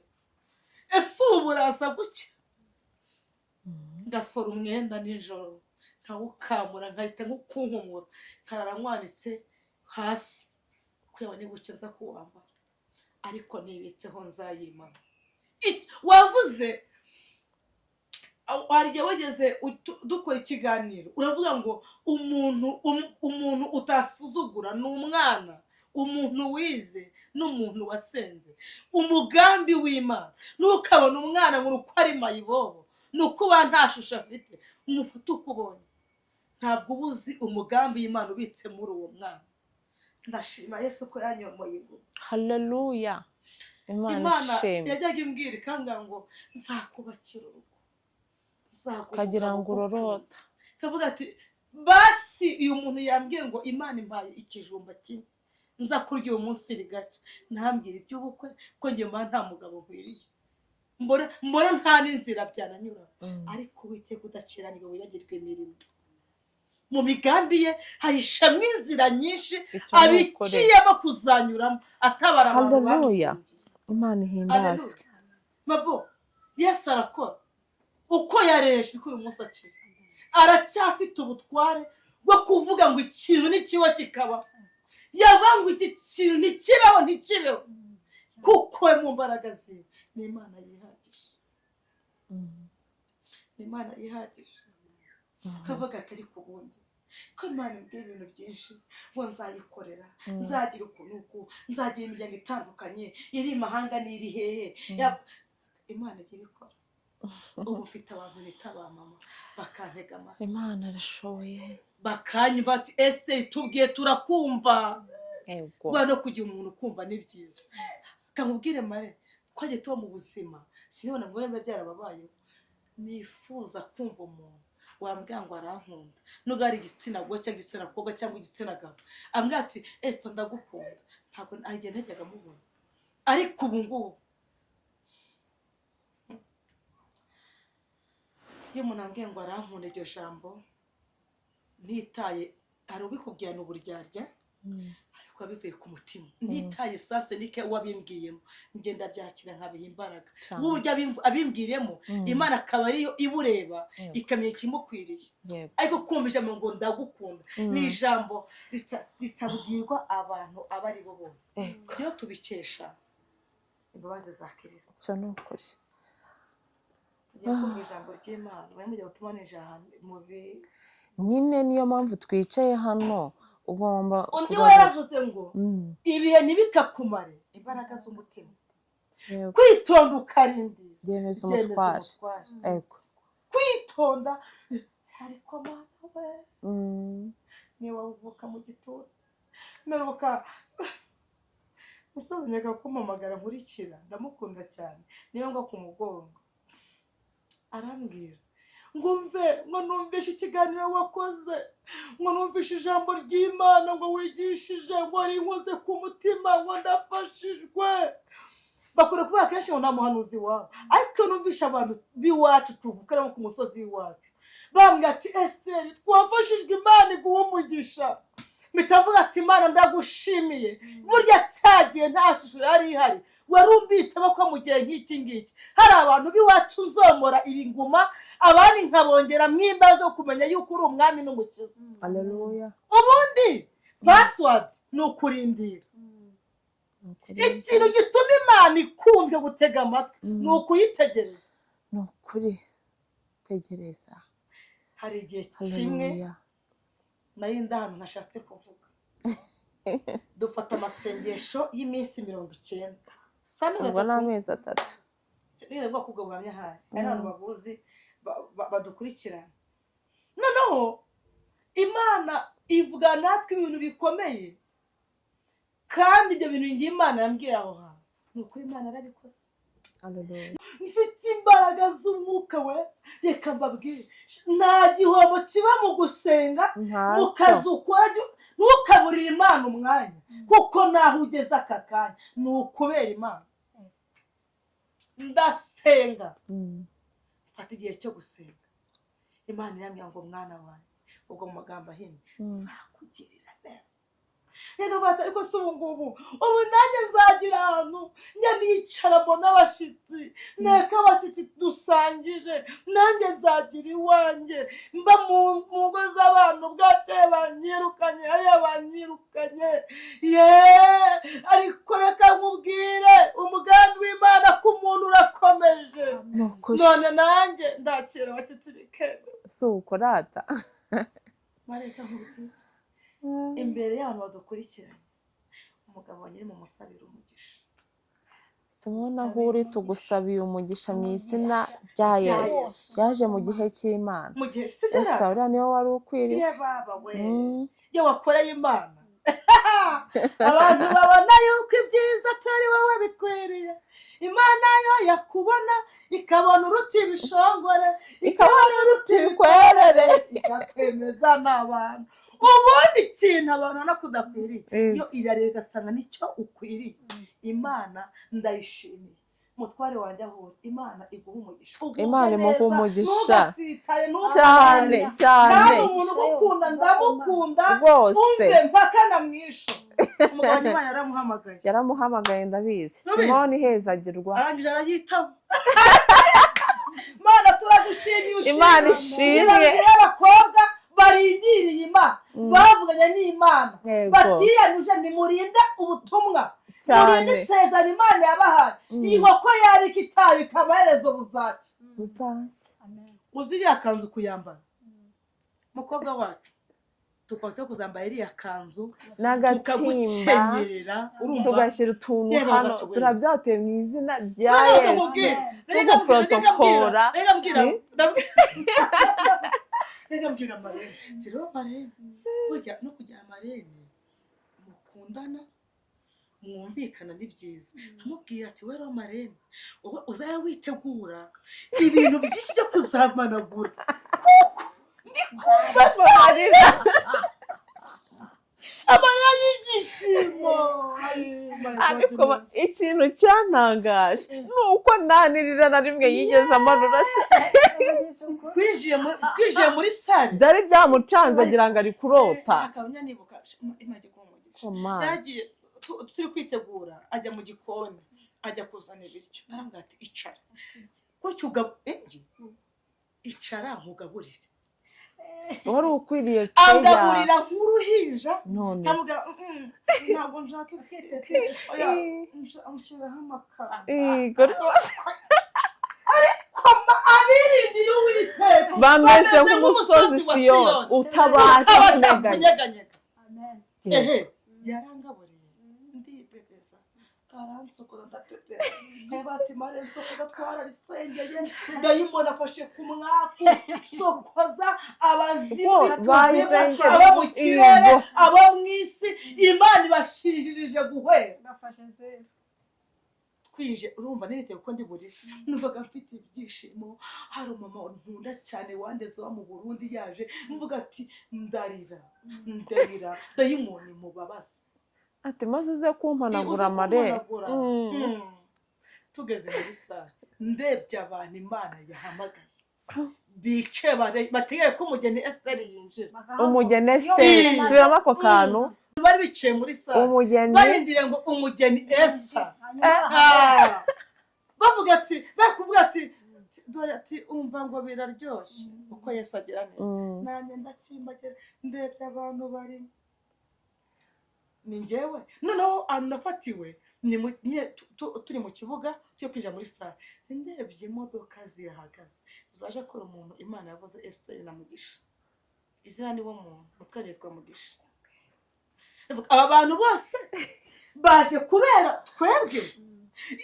ese ubu buraza gucya? Ngafora umwenda nijoro nkawukamura, nkahita nkukunkumura, nkarara nkwanitse hasi kureba niba bucya nza kuwambara, ariko nibitseho nzayimana. Wavuze hari igihe wageze dukora ikiganiro uravuga ngo umuntu utasuzugura ni umwana, umuntu wize n'umuntu wasenze. Umugambi w'Imana ntukabona umwana ngo uko ari mayibobo, ni uko uba nta shusho afite, umufate uko ubonye. Ntabwo uba uzi umugambi w'Imana ubitse muri uwo mwana. Ndashima Yesu ko yanyomoye inguma. Haleluya. Imana Imana ishimwe. yajyaga imbwira ikambwira ngo nzakubakira urugo, nzaguha Ukagira umugabo ngo urorota. ugukunda. Kavuga ati basi uyu muntu yambwiye ngo Imana impaye ikijumba kimwe nza kurya uyu munsi rigacya, ntambwira iby'ubukwe ko njye mba nta mugabo nkwiriye, mbona nta n'inzira byananyura. Ariko Uwiteka udakiranirwa wibagirwe imirimo, mu migambi ye hahishamo inzira nyinshi Icyo ni ukuri. abiciyemo kuzanyuramo atabara abantu Haleluya. bamukundiye. Imana ihimbazwe. Haleluya. Mabo, Yesu arakora uko yareje uko uyu munsi akiri, aracyafite ubutware bwo kuvuga ngo ikintu nikiba kikaba, yavuga ngo iki kintu ntikibeho ntikibeho, kuko we mu mbaraga ziwe ni Imana yihagije. Ni Imana yihagije. Kavuga ati ariko ubundi ko Imana imbwiye ibintu byinshi ngo nzayikorera, nzagira ukuntu uku, nzagira imiryango itandukanye iri imahanga n'iri hehe. Imana ijya ibikora. Ubu mfite abantu bita ba mama bakantega amatwi, Imana irashoboye. bakanyumva ati ese tubwiye turakumva. Yego. Kuba no kugira umuntu ukumva ni byiza. Kamubwire mare twagiye tuba mu buzima sinibona ngo biba byarababayeho. Nifuza kumva umuntu wambwira ngo arankunda, nubwo ari igitsina gore cyangwa igitsina kobwa cyangwa igitsina gabo, ambwira ati Esther ndagukunda, ntabwo igihe ntajyaga mubona, ariko ubu ngubu iyo umuntu ambwiye ngo arankunda, iryo jambo ntitaye, hari ubikubwira ni uburyarya, ariko bivuye ku mutima, ntitaye sase nike wabimbwiyemo, ngenda byakira nkabiha imbaraga. Uburyo abimbwiriyemo, Imana akaba ariyo ibureba, ikamenya ikimukwiriye. Ariko kumva ijambo ngo ndagukunda ni ijambo ritabwirwa abantu abo ari bo bose. Rero tubikesha imbabazi za Kristo. Icyo ni ukuri. Tugiye kumva ijambo ry'Imana, bari mugiye gutumanije ahantu mu bi Nyine niyo mpamvu twicaye hano, ugomba Undi kubaza- we yaravuze ngo ibihe ntibikakumare imbaraga z'umutima, kwitonda ukarindira byemeza byemeza umutware. umutware. Yego. Kwitonda ariko mana we, niba uvuka mu giturage, mperuka musaza nyaka kumpamagara nkurikira, ndamukunda cyane, niyo ngo ku mugongo arambwira ngo mve ngo numvishe ikiganiro wakoze, ngo numvishe ijambo ry'Imana ngo wigishije, ngo rinkoze ku mutima, ngo ndafashijwe. Bakunda kuvuga kenshi ngo nta muhanuzi wawe, ariko numvishe abantu b'iwacu tuvukana bo ku musozi w'iwacu bambwira ati Esther twafashijwe, Imana iguhe umugisha. Mpita mvuga ati Imana ndagushimiye, burya cyagiye nta shusho yari ihari, wari umbitsemo ko mu gihe nk'iki ngiki hari abantu b'iwacu nzomora ibinguma, abandi nkabongera mwimba zo kumenya yuko uri umwami n'umukiza. Haleluya. Ubundi password ni ukurindira. Ikintu gituma Imana ikunzwe gutega amatwi ni ukuyitegereza. Ni ukuri tegereza. Hari igihe kimwe nari ndi ahantu ntashatse kuvuga, dufata amasengesho y'iminsi 90. Ubwo ni amezi 3. Niba bwoko ubwo buhamya ahari hari abantu babuzi badukurikirana. Noneho Imana ivuga natwe ibintu bikomeye. Kandi ibyo bintu ngiye Imana yambwira aho hantu, ni ukuri Imana yarabikoze. Hallelujah. Mfite imbaraga z'umwuka we. Reka mbabwire, nta gihombo kiba mu gusenga mu Ntacyo. kazi ukora. Ntukaburire Imana umwanya, kuko naho ugeze aka kanya ni ukubera Imana. Ndasenga, mfata igihe cyo gusenga. Imana irambwira ngo: "Mwana wanjye," ubwo mu magambo ahinnye, "nzakugirira neza." Reka mfata, ariko si ubu ngubu, ubu nanjye nzagira ahantu njya nicara, mbona abashyitsi, nteka abashyitsi, dusangire. Nanjye nzagira iwanjye, mba mu ngo z'abantu. Bwakeye banyirukanye hariya, banyirukanye ye. Ariko reka nkubwire, umugambi w'Imana ku muntu urakomeje. Ni ukuri. None nanjye ndakira abashyitsi bikemera. Si ukurata. Mareka nkubwire imbere y'abantu badukurikiranye, umugabo wanjye ni mu musabira umugisha. Simona, aho uri tugusabiye umugisha mu izina rya Rya Yesu. Yesu. Yaje mu gihe cy'Imana. Mu gihe si byo? Ese uriya niwe wari ukwiriye. Ye baba we! Iyo wakoreye Imana, abantu babona yuko ibyiza atari wowe bikwiriye. Imana yo yakubona ikabona uruta ibishongore, ikabona uruta ibikwerere, ikakwemeza n'abantu. Ubundi ikintu abantu babona ko udakwiriye, yo irareba igasanga nicyo ukwiriye. Imana ndayishimiye. Umutware wanjye aho uri, Imana iguha umugisha. Ugubwe Imana imuhe neza, umugisha. ntugasitare, Cyane. ntukarare. Cyane. Kandi umuntu ugukunda, ndamukunda. Rwose. Umve mpaka na mwisho, umugabo wanjye Imana yaramuhamagaye. Yaramuhamagaye, ndabizi. Nubizi? Simoni, hezagirwa. Arangije arayitaba. Mana, turagushimiye, ushimwe. Imana ishimwe. Ngira y'abakobwa barindiriye Imana, bavuganye n'Imana, batiyanuje. Nimurinde ubutumwa, murinde isezerano Imana yabahaye. Iyi nkoko yabika itabika, amaherezo buzacya. Buzacya. Amen. Uzi iriya kanzu kuyambara, mukobwa wacu, tukaba turi kuzambara iriya kanzu, n'agatimba, tukagukenyerera, urumva? Tugashyira utuntu Yewe, hano. gatoya. Turabyatuye mu izina rya Noneho Yesu. ukamubwira, Tuguprotokora. reka mbwira, reka mbwira marene, rero marene, burya no kugira marene mukundana, mwumvikana, ni byiza. Nkamubwira ati: "Wero marene, wowe uzajya witegura ibintu byinshi byo kuzamanagura, kuko ndi kumva Amarira. amarira y'ibyishimo." Ay, my Ariko goodness. ikintu cyantangaje ni uko nta nirira na rimwe yigeze amanura sha. Twinjiye muri salle, Byari byamucanze, agira ngo ari kurota. Akaba nibuka Imana iguha umugisha. Oh, man. Yaragiye, turi kwitegura, ajya mu gikoni, ajya kuzana ibiryo. Arambwira ati: "Icara gutyo icara nkugaburire." Wari ukwiriye keya. Angaburira nk'uruhinja. None se. Nkamubwira: Ntabwo nshaka ifiriti, oya." Anshyiraho amakara. Yego rwose. Koma abiringiye Uwiteka bameze nk'umusozi wa Siyoni Siyoni, utabasha utabasha kunyeganyega. Kunyeganyega. Amen. Ehe, yarangaburiye, ndibebeza, aransokoza, ndapepera. Nkaba ati: "Mare nsokoza, twararisengeye." Ndayimona afashe ku mwaku, sokoza abazimu, Bo, ikuzimu, bayisengera. abo mu kirere, Yego. abo mu isi, Imana ibashinjirije guhera. Bafashe zeru. Twinjiye, urumva niritewe kuko ndi burire, numvaga mfite ibyishimo. Hari umumama nkunda cyane wandeze wo mu Burundi yaje, mvuga ati: "Ndarira, ndarira, dayimoni mubabaze." Ati: "Maze uze kumpanagura." Uze Amare. kumpanagura. Tugeze muri salle, ndebye abantu Imana yahamagaye bicaye, bategereje ko umugeni Esiteri yinjira. Umugeni Esiteri. Subiramo ako kantu. Bari bicaye muri salle, Umugeni. barindiriye ngo umugeni Esita. Ah! Bavuga ati, bari kuvuga ati: "Dore," ati, "umva ngo biraryoshye uko Yesu agira neza." Nanjye ndakimbagira, ndebye abantu barimo, ni njyewe noneho ahantu nafatiwe ni nyine turi mu kibuga cyo kwinjira muri salle, ndebye imodoka zirahagaze zaje kora umuntu Imana yavuze, Esiteri na Mugisha. Izina ni wo muntu, mutware yitwa Mugisha. Ndavuga, aba bantu bose baje kubera twebwe.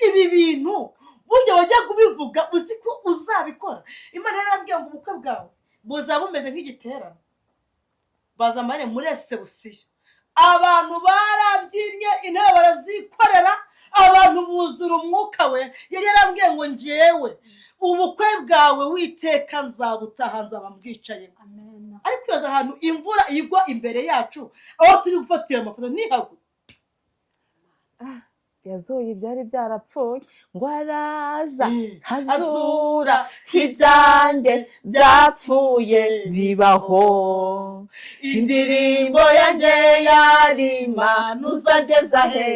Ibi bintu burya wajya kubivuga uzi ko uzabikora. Imana yarambwiye ngo ubukwe bwawe buzaba bumeze nk'igiterane, baza amare muri reception. Abantu barabyinnye, intebe barazikorera, abantu buzura umwuka we. Yari yarambwiye ngo njyewe ubukwe bwawe witeka nzabutaha, nzaba mbwicayemo. Amen. Ariko ibaza ahantu imvura igwa imbere yacu, aho turi gufatira amafoto ntihagwe. Yazuye ibyari byarapfuye, ngo araza azura azura ibyanjye byapfuye bibaho. Indirimbo yanjye yari Imana uzageza he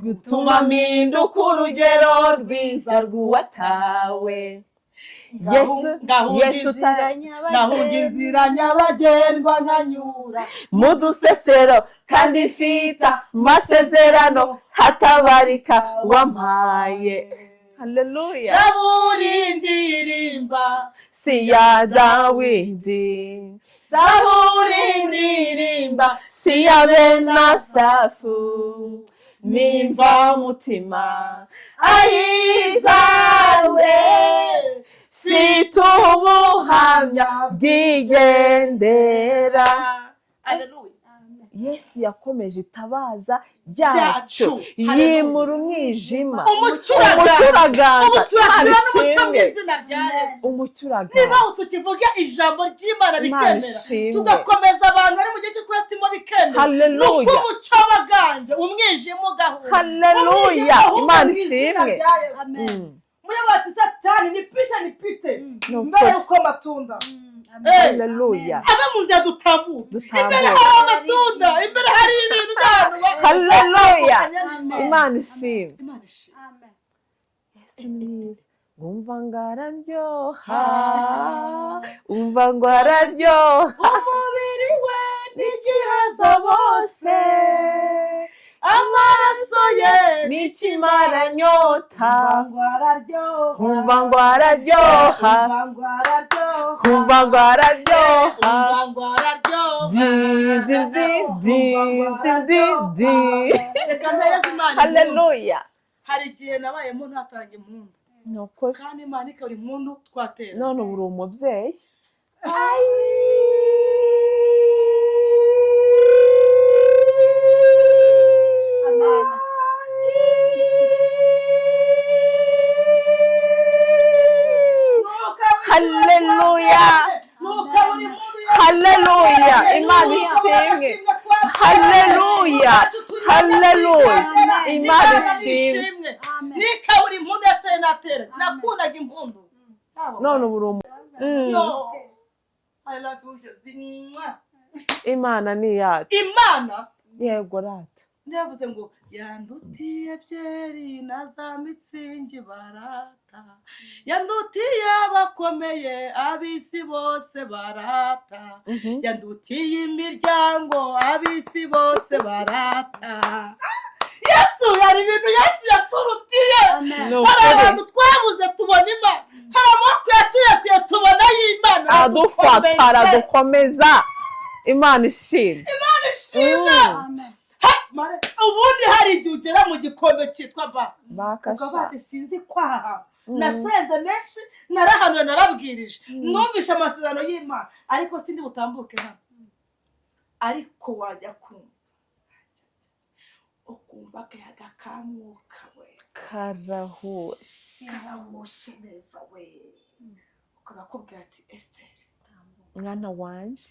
gutuma mpinduka urugero rwiza rw'uwatawe Yesu? Yesu Ngahunga inzira nyabagendwa nkanyura mu dusesero, kandi mfite amasezerano hatabarika wampaye. Haleluya! Zaburi ndirimba si ya Dawidi, Zaburi ndirimba si ya bene Asafu, nimva mutima ayizawe, mfite ubuhamya bwigendera. Haleluya! Amen. Yesu yakomeje itabaza ryacu, Ryacu. yimura umwijima. Umucuraganza. Umucuraganza. Ubu turakura n'umuco mu Ishimwe. izina rya Yesu. Umucuraganza. Niba tukivuga ijambo ry'Imana Imana bikemera, ishimwe. tugakomeza abantu bari mu gihe cyo kuba turimo bikemera, Haleluya. nuko umuco waganje, umwijima ugahura. Haleluya. Umwijima ugahunga Imana mu izina ishimwe. rya Yesu. Amen. Muyo bati Satani nipisha nipite Ni mbere ukuri. yuko matunda Amen. Haleluya. Abe mu nzira dutambuka, Dutambuka. imbere hari amatunda, imbere hari ibintu by'abantu Haleluya. batandukanye. Imana ishimwe. Imana ishimwe. Amen. Yesu ni mwiza, umva ngo araryoha, umva ngo araryoha. Umubiri we n'igihaza bose, amaraso ye n'ikimaranyota. Umva ngo araryoha. Umva ngo araryoha. Umva ngo araryoha. Umva ngo araryoha. Umva ngo araryoha. Di di di di di di di. Reka mpereze Imana impundu. Haleluya. Hari igihe nabayemo ntatanga impundu, Ni ukuri. kandi Imana ikabura impundu twatera. None ubu uri umubyeyi. Amen. Haleluya. Haleluya. Imana ishimwe. Haleluya. Haleluya. Imana ishimwe. Amen. Nikabura impundu ya senateri, nakundaga impundu. None ubu uri Yo. I love you, Josie. Imana ni iyacu. Imana Yego rata. Ntiyavuze ngo yandutiye byeri na za mitsingi barata, yandutiye abakomeye ab'isi bose barata, yandutiye imiryango ab'isi bose barata. Yesu, hari ibintu Yesu yaturutiye. Amen. Ni Hari ukuri. abantu twabuze tubona Imana, hari amaboko yatuyekuye tubona y'Imana. Aradufata, aradukomeza. Imana ishimwe. Imana ishimwe. Amen. Ha, ubundi hari igihe ugera mu gikombe cyitwa baka, Bakasha. ukaba bati sinzi kwaha, nasenze menshi, narahanuye, narabwirije, numvishe amasezerano y'Imana, ariko sindi butambuke hano. Ariko wajya kumva ukumva akayaga ka mwuka we Karahushe. Karahushe neza we, ukaba akubwira ati: "Esiteri, Mwana wanje.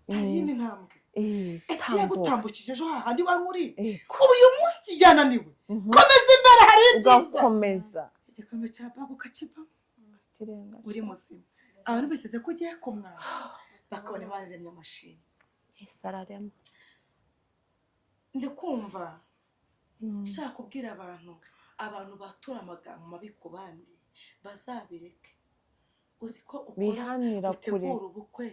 hari iyindi ntambwe." Ese Tambuka. Yagutambukije ejo hahandi wari uri, Yego. ubu uyu munsi yananiwe, komeza imbere, hari ibyiza. Ugakomeza. Igikombe cya baga ukakivamo Kirenga. uri muzima. Abantu biteze ko ugiye kumwara, bakabona Imana iremye amashimwe. Yesu ararema. Ndi kumva nshaka kubwira abantu, abantu batura amagambo mabi ku bandi bazabireke. Uzi ko ukora Bihanira kure. utegura ubukwe,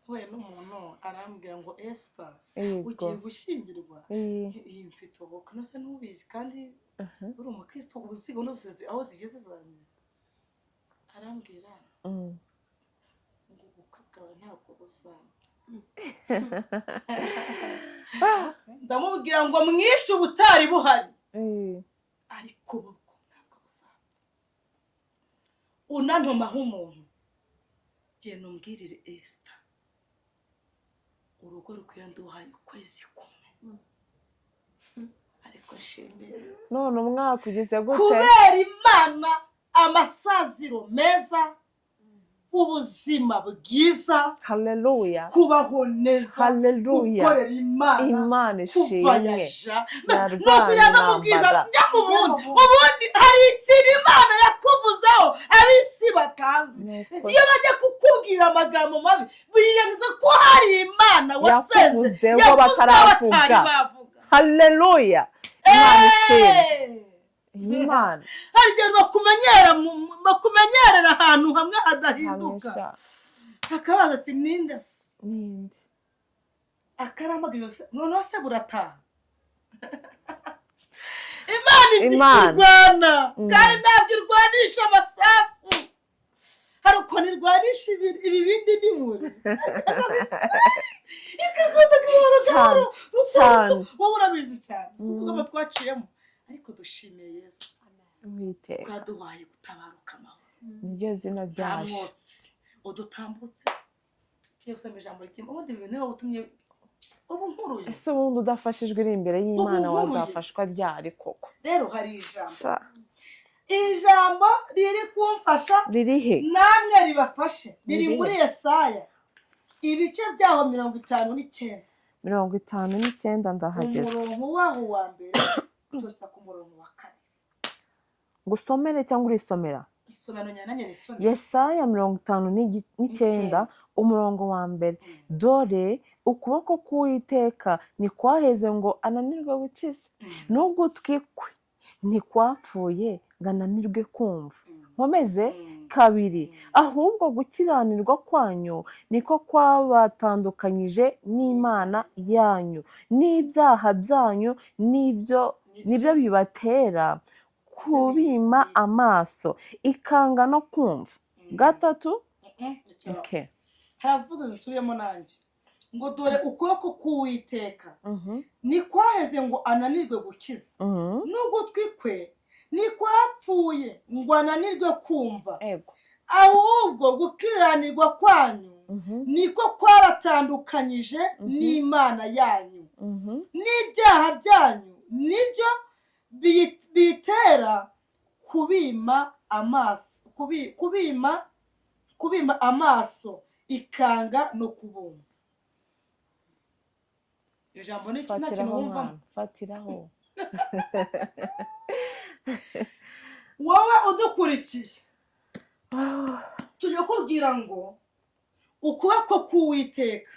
huye n'umuntu arambwira ngo: "Esita, ugiye gushyingirwa?" "Iyi mfite ubukwe." "Nose ntubizi kandi uri umukristo, uzi unoze aho zigeze zanjye?" Arambwira ngo: "Ubukwe bwawe ntabwo buzaba." Ndamubwira ngo mwishe ubutari buhari, ariko ubu bwo ntabwo buzaba. Unantumaho umuntu, genda umbwirire Esita. Urugo rukwiye nduhaye ukwezi kumwe, ariko nshimira None umwaka ugize gute? Kubera Imana, amasaziro meza, ubuzima bwiza, Haleluya. kubaho neza, Haleluya. gukorera Imana, Imana ishimwe. kuvayaja Yarwanye nuko yava mu bwiza intambara. njya mu bundi. Ubundi hari ikintu Imana yakuvuzeho ab'isi batazi. Ni ukuri. Iyo bajya kukubwira amagambo mabi, birengagiza ko hari Imana wasenze Yakuvuzeho yavuzeho bataravuga. batari bavuga. Haleluya, Imana ishimwe. Imana Hari igihe bakumenyerera ahantu hamwe hadahinduka, hamisha. Akabaza ati: "Ninde se?" Ninde? Akaramagara, noneho se burataha. Imana izi Imana. kurwana, kandi ntabwo irwanisha amasasu. Hari ukuntu irwanisha ibibindi n'imuri, ikarwana gahoro gahoro. Cyane. Wowe urabizi cyane, si ukuvuga ngo twaciyemo, ariko dushimiye Yesu Uwiteka ko yaduhaye gutabaruka amahoro. Niryo zina Nta ryaje. mwotsi udutambutse. Tugiye gusoma ijambo ry'Imana. Ubundi ibi niwe utumye ubu nkuruye. Ese ubundi udafashijwe uri imbere y'Imana, Ubu nkuruye. wazafashwa ryari koko? Rero hari ijambo, Sha, ijambo riri kumfasha, riri he? Namwe ribafashe. Riri Riri muri he? Yesaya, ibice byaho 59. 59, ndahageze. Umurongo waho wa mbere tuza ku murongo wa kabiri. Ngusomere cyangwa urisomera? Isomero nyananye risomere. Yesaya 59, umurongo wa mbere: "Dore ukuboko k'Uwiteka ntikwaheze ngo ananirwe gukiza, n'ugutwi kwe ntikwapfuye ngo ananirwe kumva." Nkomeze? Kabiri: "Ahubwo gukiranirwa kwanyu niko kwabatandukanyije n'Imana yanyu, n'ibyaha byanyu nibyo bibatera kubima amaso, ikanga no kumva." Gatatu. Okay. Haravuga, nsubiyemo nanjye, ngo: "Dore ukuboko k'Uwiteka ntikwaheze ngo ananirwe gukiza, n'ugutwi kwe ntikwapfuye ngo ananirwe kumva. Ahubwo gukiranirwa kwanyu niko kwabatandukanyije n'Imana yanyu, n'ibyaha byanyu nibyo bitera kubima amaso, kubima amaso, ikanga no kubumva." Ijambo ni iki? Nta kintu Fatiraho. wumvamo? Mwana, fatiraho. Wowe udukurikiye, tujya kubwira ngo ukuboko k'Uwiteka,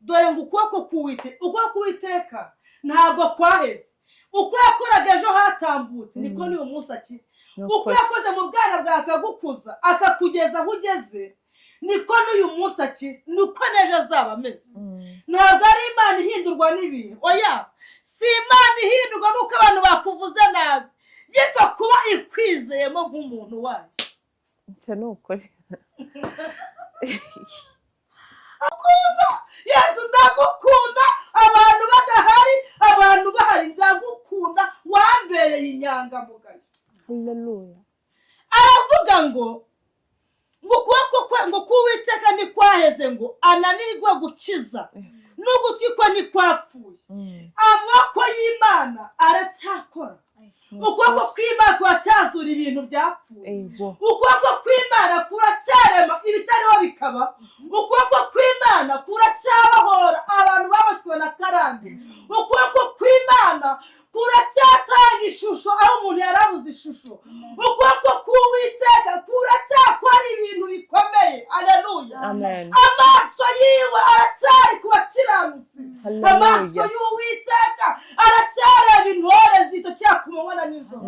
dore ngo ukuboko k'Uwiteka, ukuboko k'Uwiteka ntabwo kwaheze. Uko yakoraga ejo hatambutse, niko n'uyu munsi akiri. Ni Uko ukuri. yakoze mu bwana bwawe akagukuza, akakugeza aho ugeze, niko n'uyu munsi akiri, niko n'ejo azaba ameze. Ntabwo ari Imana ihindurwa n'ibihe, oya. Si Imana ihindurwa n'uko abantu bakuvuze nabi. Yipfa kuba ikwizeyemo nk'umuntu wayo. Icyo ni ukuri. Akunda Yesu, ndagukunda abantu badahari, abantu bahari ndagukunda, wambereye inyangamugayo. Haleluya. Aravuga ngo ukuboko kwe, ngo k'Uwiteka ntikwaheze ngo ananirwe gukiza, n'ugutwi kwe ntikwapfuye. Amaboko y'Imana aracyakora. Ukuboko kw'Imana kuracyazura ibintu byapfuye. Ukuboko kw'Imana kuracyarema ibitariho bikaba. Ukuboko kw'Imana kuracyabohora abantu baboshywe na karande. Ukuboko kw'Imana kuracyatanga ishusho aho umuntu yarabuze ishusho. Ukuboko k'Uwiteka kuracyakora ibintu bikomeye. Aleluya. Amen. Amaso yiwe aracyari ku bakiranutsi. Amaso Haleluya. y'Uwiteka aracyareba intore zitokera ku manywa na nijoro.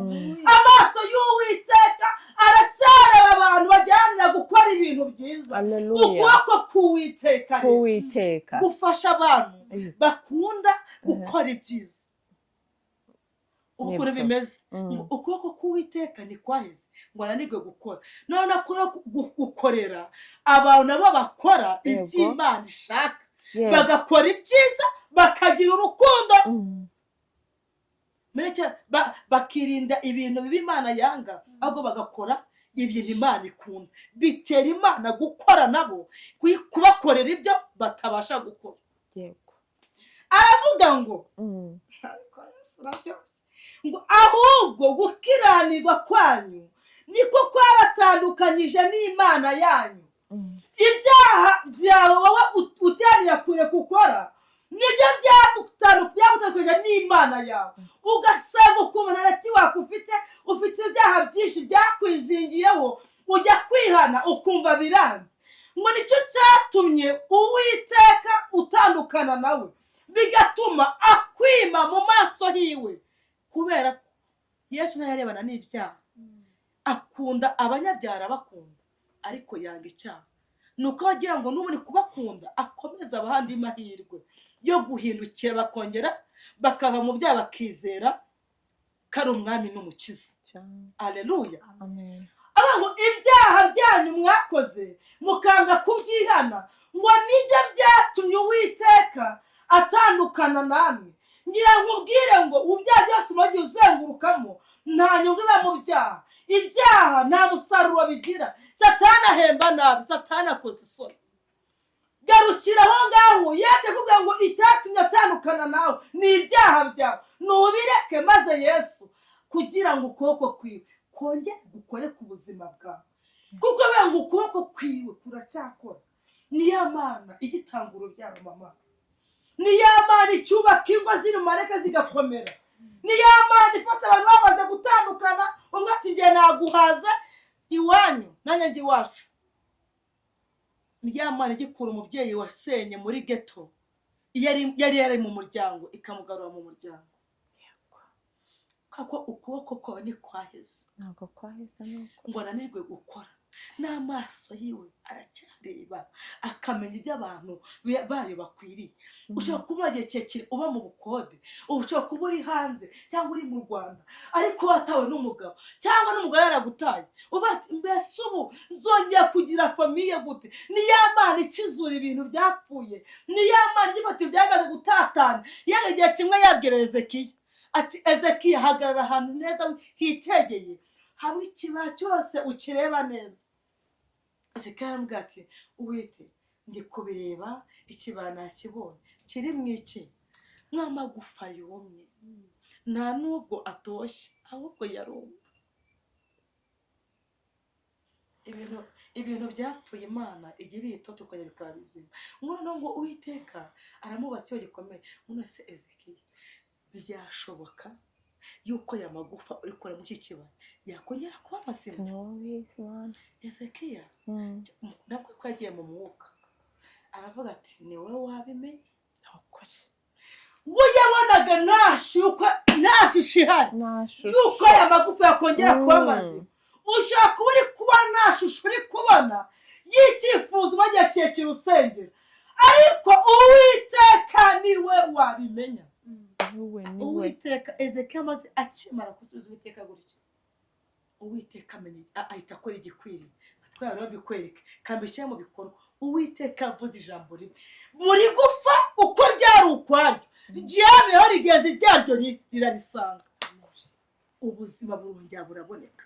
Amaso y'Uwiteka aracyareba abantu bajyanira gukora ibintu byiza. Haleluya. Ukuboko k'Uwiteka rero K'Uwiteka gufasha abantu bakunda gukora ibyiza. Ubu ukuntu Nibyo. bimeze, ngo ukuboko k'Uwiteka ntikwaheze ngo ananirwe gukora, none akora gukorera abantu nabo bakora iby'Imana ishaka, bagakora ibyiza, bakagira urukundo, Mureke bakirinda ibintu bibi Imana yanga, ahubwo bagakora ibintu Imana ikunda. Bitera Imana gukora nabo, kubakorera ibyo batabasha gukora. Yego. Aravuga ngo ariko Yesu araryoshye. Ngo ahubwo gukiranirwa kwanyu niko kwabatandukanyije n'Imana yanyu. Ibyaha byawe wowe uteranira kure gukora nibyo byagutandukanyije n'Imana yawe, ugasanga ukuntu nta network ufite, ufite ibyaha byinshi byakwizingiyeho, ujya kwihana ukumva biranze. Ngo nicyo cyatumye Uwiteka utandukana nawe, bigatuma akwima mu maso hiwe, kubera ko Yesu ntayarebana n'ibyaha. Akunda abanyabyaha, arabakunda, ariko yanga icyaha. Ni uko agira ngo n'ubundi kubakunda akomeza abandi mahirwe yo guhindukira, bakongera bakava mu byaha, bakizera ko ari umwami n'umukiza. Cyane. Aleluya. Amen. Avuga ngo ibyaha byanyu mwakoze mukanga kubyihana, ngo nibyo byatumye Uwiteka atandukana namwe. Ngira nkubwire ngo mu byaha byose umagiye uzengurukamo, nta nyungu iba mu byaha. Ibyaha nta musaruro bigira. Satani ahemba nabi, Satani akoze isoni. Garukira aho ngaho. Yesu akubwira ngo icyatumye atandukana nawe ni ibyaha byawe, nubireke maze Yesu kugira ngo ukuboko kwiwe kongere gukore ku buzima bwawe, kuko bivuga ngo ukuboko kwiwe kuracyakora. Ni ya Mana igitanga urubyaro, mama, ni ya Mana icyubaka ingo ziri mu mareke zigakomera, ni ya Mana ifata abantu bamaze gutandukana, umwe ati: "Ngiye naguhaza iwanyu, nanjye njye iwacu." Ni ya Mana igikura umubyeyi wasenye muri ghetto, iyo yari mu muryango, ikamugarura mu muryango, kuko ukuboko kwawe ntikwaheze. Ntabwo kwaheze, ni uko. Ngo ananirwe gukora. N'amaso yiwe aracyareba, akamenya ibyo abantu bayo bakwiriye. Ushobora kuba igihe kirekire uba mu bukode, ushobora kuba uri hanze cyangwa uri mu Rwanda, ariko watawe n'umugabo cyangwa n'umugore yaragutaye, uba ati: "Mbese ubu nzongera kugira famille gute?" Ni ya Mana ikizura ibintu byapfuye, ni ya Mana igifata ibyamaze gutatana. Yari igihe kimwe yabwira Ezekiya ati: "Ezekiya, hagarara ahantu neza hitegeye, hamwe ikibaya cyose ukireba neza." Ezekiya aramubwira ati: "Uwite, ndi kubireba, ikibaya nakibonye, kiri mu iki nk'amagufa yumye, nta nubwo atoshye, ahubwo yarumye." Ibintu byapfuye Imana ijya ibiyita tukajya bikaba bizima. Noneho ngo Uwiteka aramubaza ikibazo gikomeye: "None se Ezekiya, byashoboka yuko aya magufa uri kureba muri iki kibaya yakongera kuba mazima?" Ni wowe ubizi, Mana. Ezekiya nabwo ko yagiye mu mwuka, aravuga ati: "Ni wowe wabimenye." Ni ukuri. We yabonaga nta shuka, nta shusho ihari Nta shusho. y'uko aya magufa yakongera kuba mazima. Ushobora kuba uri kubona nta shusho uri kubona y'icyifuzo bajya kirekire usengera, ariko Uwiteka niwe wabimenya. Niwe, niwe. Uwiteka, Ezekiya amaze akimara gusubiza Uwiteka gutyo, Uwiteka amenya, ahita akora igikwiriye. Twari rero bikwereke kambishyire mu bikorwa. Uwiteka avuze ijambo rimwe, buri gufa uko ryari ukwaryo ryabeho rigeze ryaryo rirarisanga, ubuzima burongera buraboneka.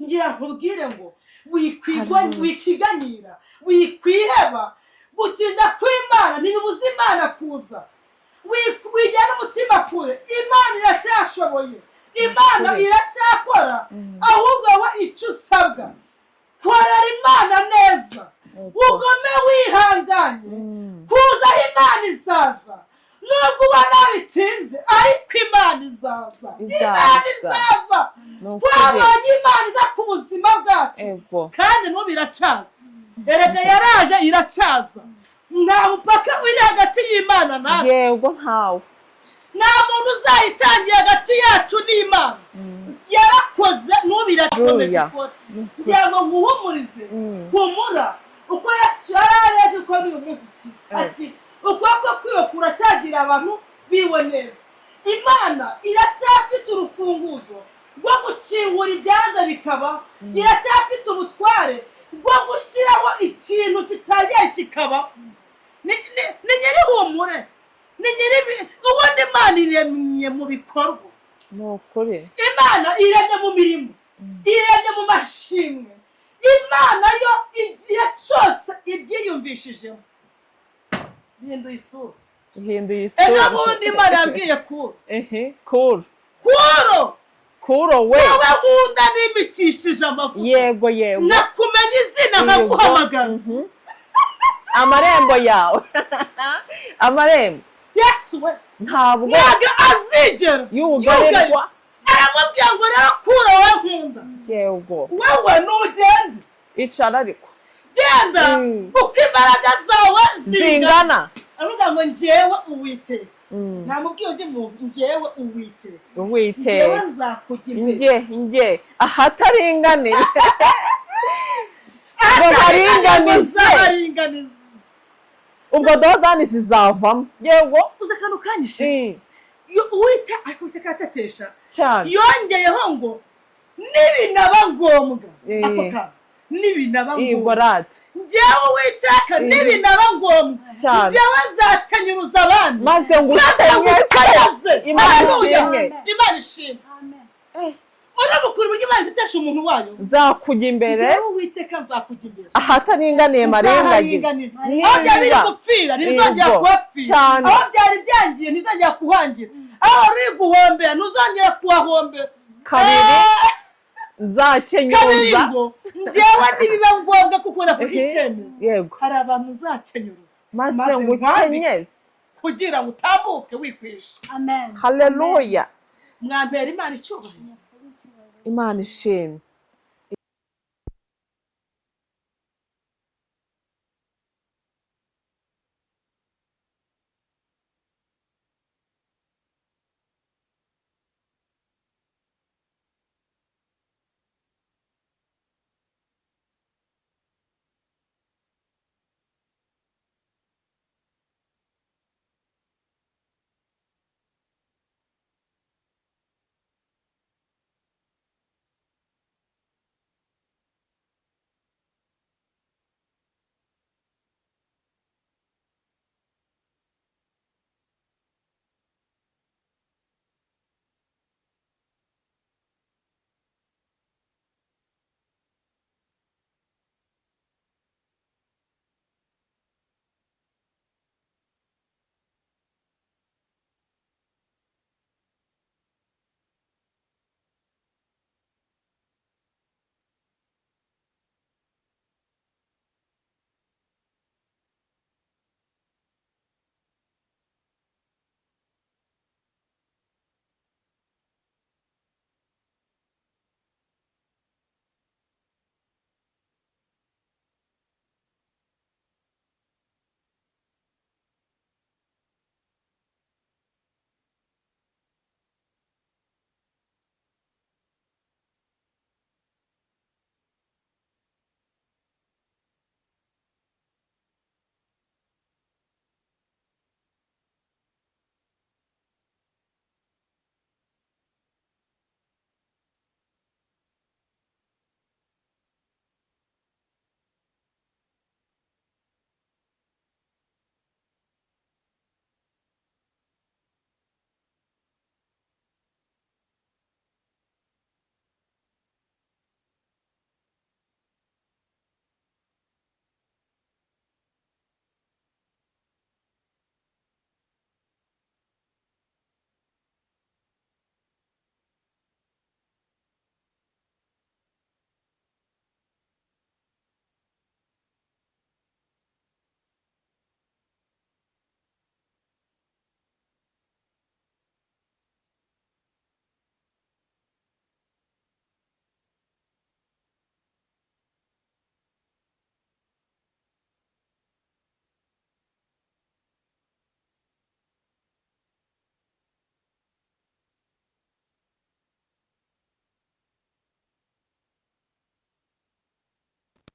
Ngira nkubwire ngo Hallelujah. wikiganyira, wikwiheba. Gutinda kw'Imana ntibibuza Imana kuza. Wijyana umutima kure, Imana iracyashoboye, Imana Ukuri. iracyakora. Ahubwo wowe icyo usabwa, korera Imana neza, ugume wihanganye. Kuzaho Imana izaza, nubwo ubona bitinze, ariko Imana izaza. Izaza. Imana izaza. Ni ukuri. Twabonye Imana iza ku buzima bwacu, kandi n'ubu iracyaza. Erega yaraje, iracyaza. Nta mupaka uri hagati y'Imana natwe. Yego, ntawe. Nta muntu uzayitangira hagati yacu n'Imana. Yarakoze, n'ubu irakomeza Hallelujah. ikora. Ni ukuri. Kugira ngo nkuhumurize, humura, uko Yesu yari ari ejo, uko n'uyu munsi aki ukuboko kwiwe kuracyagira abantu biwe neza. Imana iracyafite urufunguzo rwo gukingura ibyanze bikabaho, iracyafite ubutware bwo gushyiraho ikintu kitagiye kikabaho. Ni nyirihumure, ni nyiri ubundi. Imana iremye mu bikorwa. Ni ukuri. Imana iremye mu mirimo, iremye mu mashimwe. Imana yo igihe cyose ibyiyumvishijemo. Bihinduye isura. Ihinduye Ejo isura. bundi Imana yabwiye Kuro. Ehe, Kuro. Kuro, Kuro we. Wowe nkunda nimikishije amavuta, Yego, yego. Nakumenya izina, nkaguhamagara. Amarembo yawe, amarembo. Yesu we! Ntabwo Ntabwo azigera yugarirwa. Aramubwira ngo: "Rero Kuro, wowe nkunda, wowe nugende." Icara ariko. Genda uko imbaraga zawe zingana. Zingana. Aravuga ngo: "Njyewe Uwiteka," ntamubwiye undi muntu, "njyewe Uwiteka, njyewe Uwiteka nzakujya imbere." Nge ahataringaniye ngo haringanize. Nzaharinganiza. Ubwo dodani zizavamo, yego. Uzi akantu kanyishe? Iyo Uwiteka, ariko Uwiteka aratetesha. Cyane. Yongeyeho ngo nibinaba ngombwa, ako kantu, nibinaba Yego. ngombwa, Rate. njyewe Uwiteka, nibinaba ngombwa, Cyane. njyewe nzakenyuruza abandi, Maze maze ngukenyeze. ngukenyeze. Imana Haleluya. ishimwe. Imana ishimwe. Amen. Uramukura uburyo Imana itetesha umuntu wayo. Nzakujya imbere. Njyewe Uwiteka nzakujya imbere. Ahataringaniye marengagize. Nzaharinganiza. Aho byari biri gupfira ntibizongera kuhapfira. Cyane. Aho byari byangiye ntibizongera kuhangira. Aho wari uri guhombera ntuzongera kuhahombera. Kabiri. Kabiri. Nzakenyuza. Ngo njyewe nibiba ngombwa kuko nafashe icyemezo, hari abantu nzakenyuruza, maze maze nkwambike ngukenyeze kugira ngo utambuke wikwisha. Amen. Haleluya. Mwampera Imana icyubahiro. Imana ishimwe.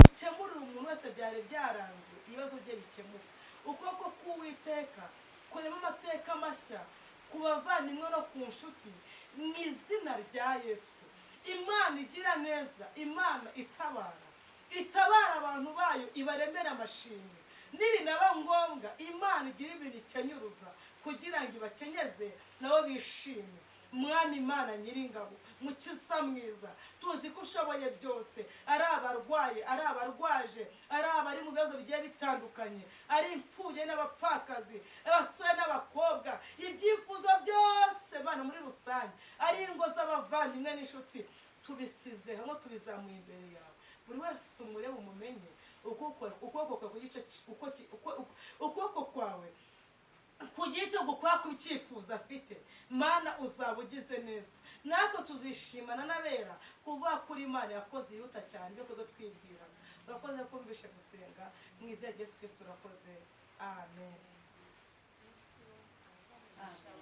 Bikemurira umuntu wese byari byaranze, ibibazo bye bikemuka. Ukuboko k'Uwiteka kurema amateka mashya ku bavandimwe no ku nshuti mu izina rya Yesu. Imana igira neza, Imana itabara, itabara abantu bayo, ibaremere amashimwe. Nibinaba ngombwa, Imana igira ibintu ikenyuruza kugira ngo ibakenyeze nabo bishime. Mwami Imana nyiringabo, mukiza mwiza, tuzi ko ushoboye byose, ari abarwaye, ari abarwaje, ari abari mu bibazo bigiye bitandukanye, ari imfubyi n'abapfakazi, abasore n'abakobwa, ibyifuzo byose Mana muri rusange, ari ingo z'abavandimwe n'inshuti, tubisize hamwe, tubizamuye imbere yawe. Buri wese umurebe, umumenye, ukuboko kwawe ku gice, ukuboko kwawe kugira icyo gukora ku cyifuzo afite. Mana, uzaba ugize neza, natwe tuzishimana n'abera kuvuga kuri Imana yakoze yihuta cyane ibyo twebwe twibwiraga. Urakoze kumvishe gusenga mu izina rya Yesu Kristo, urakoze, amen. Amen.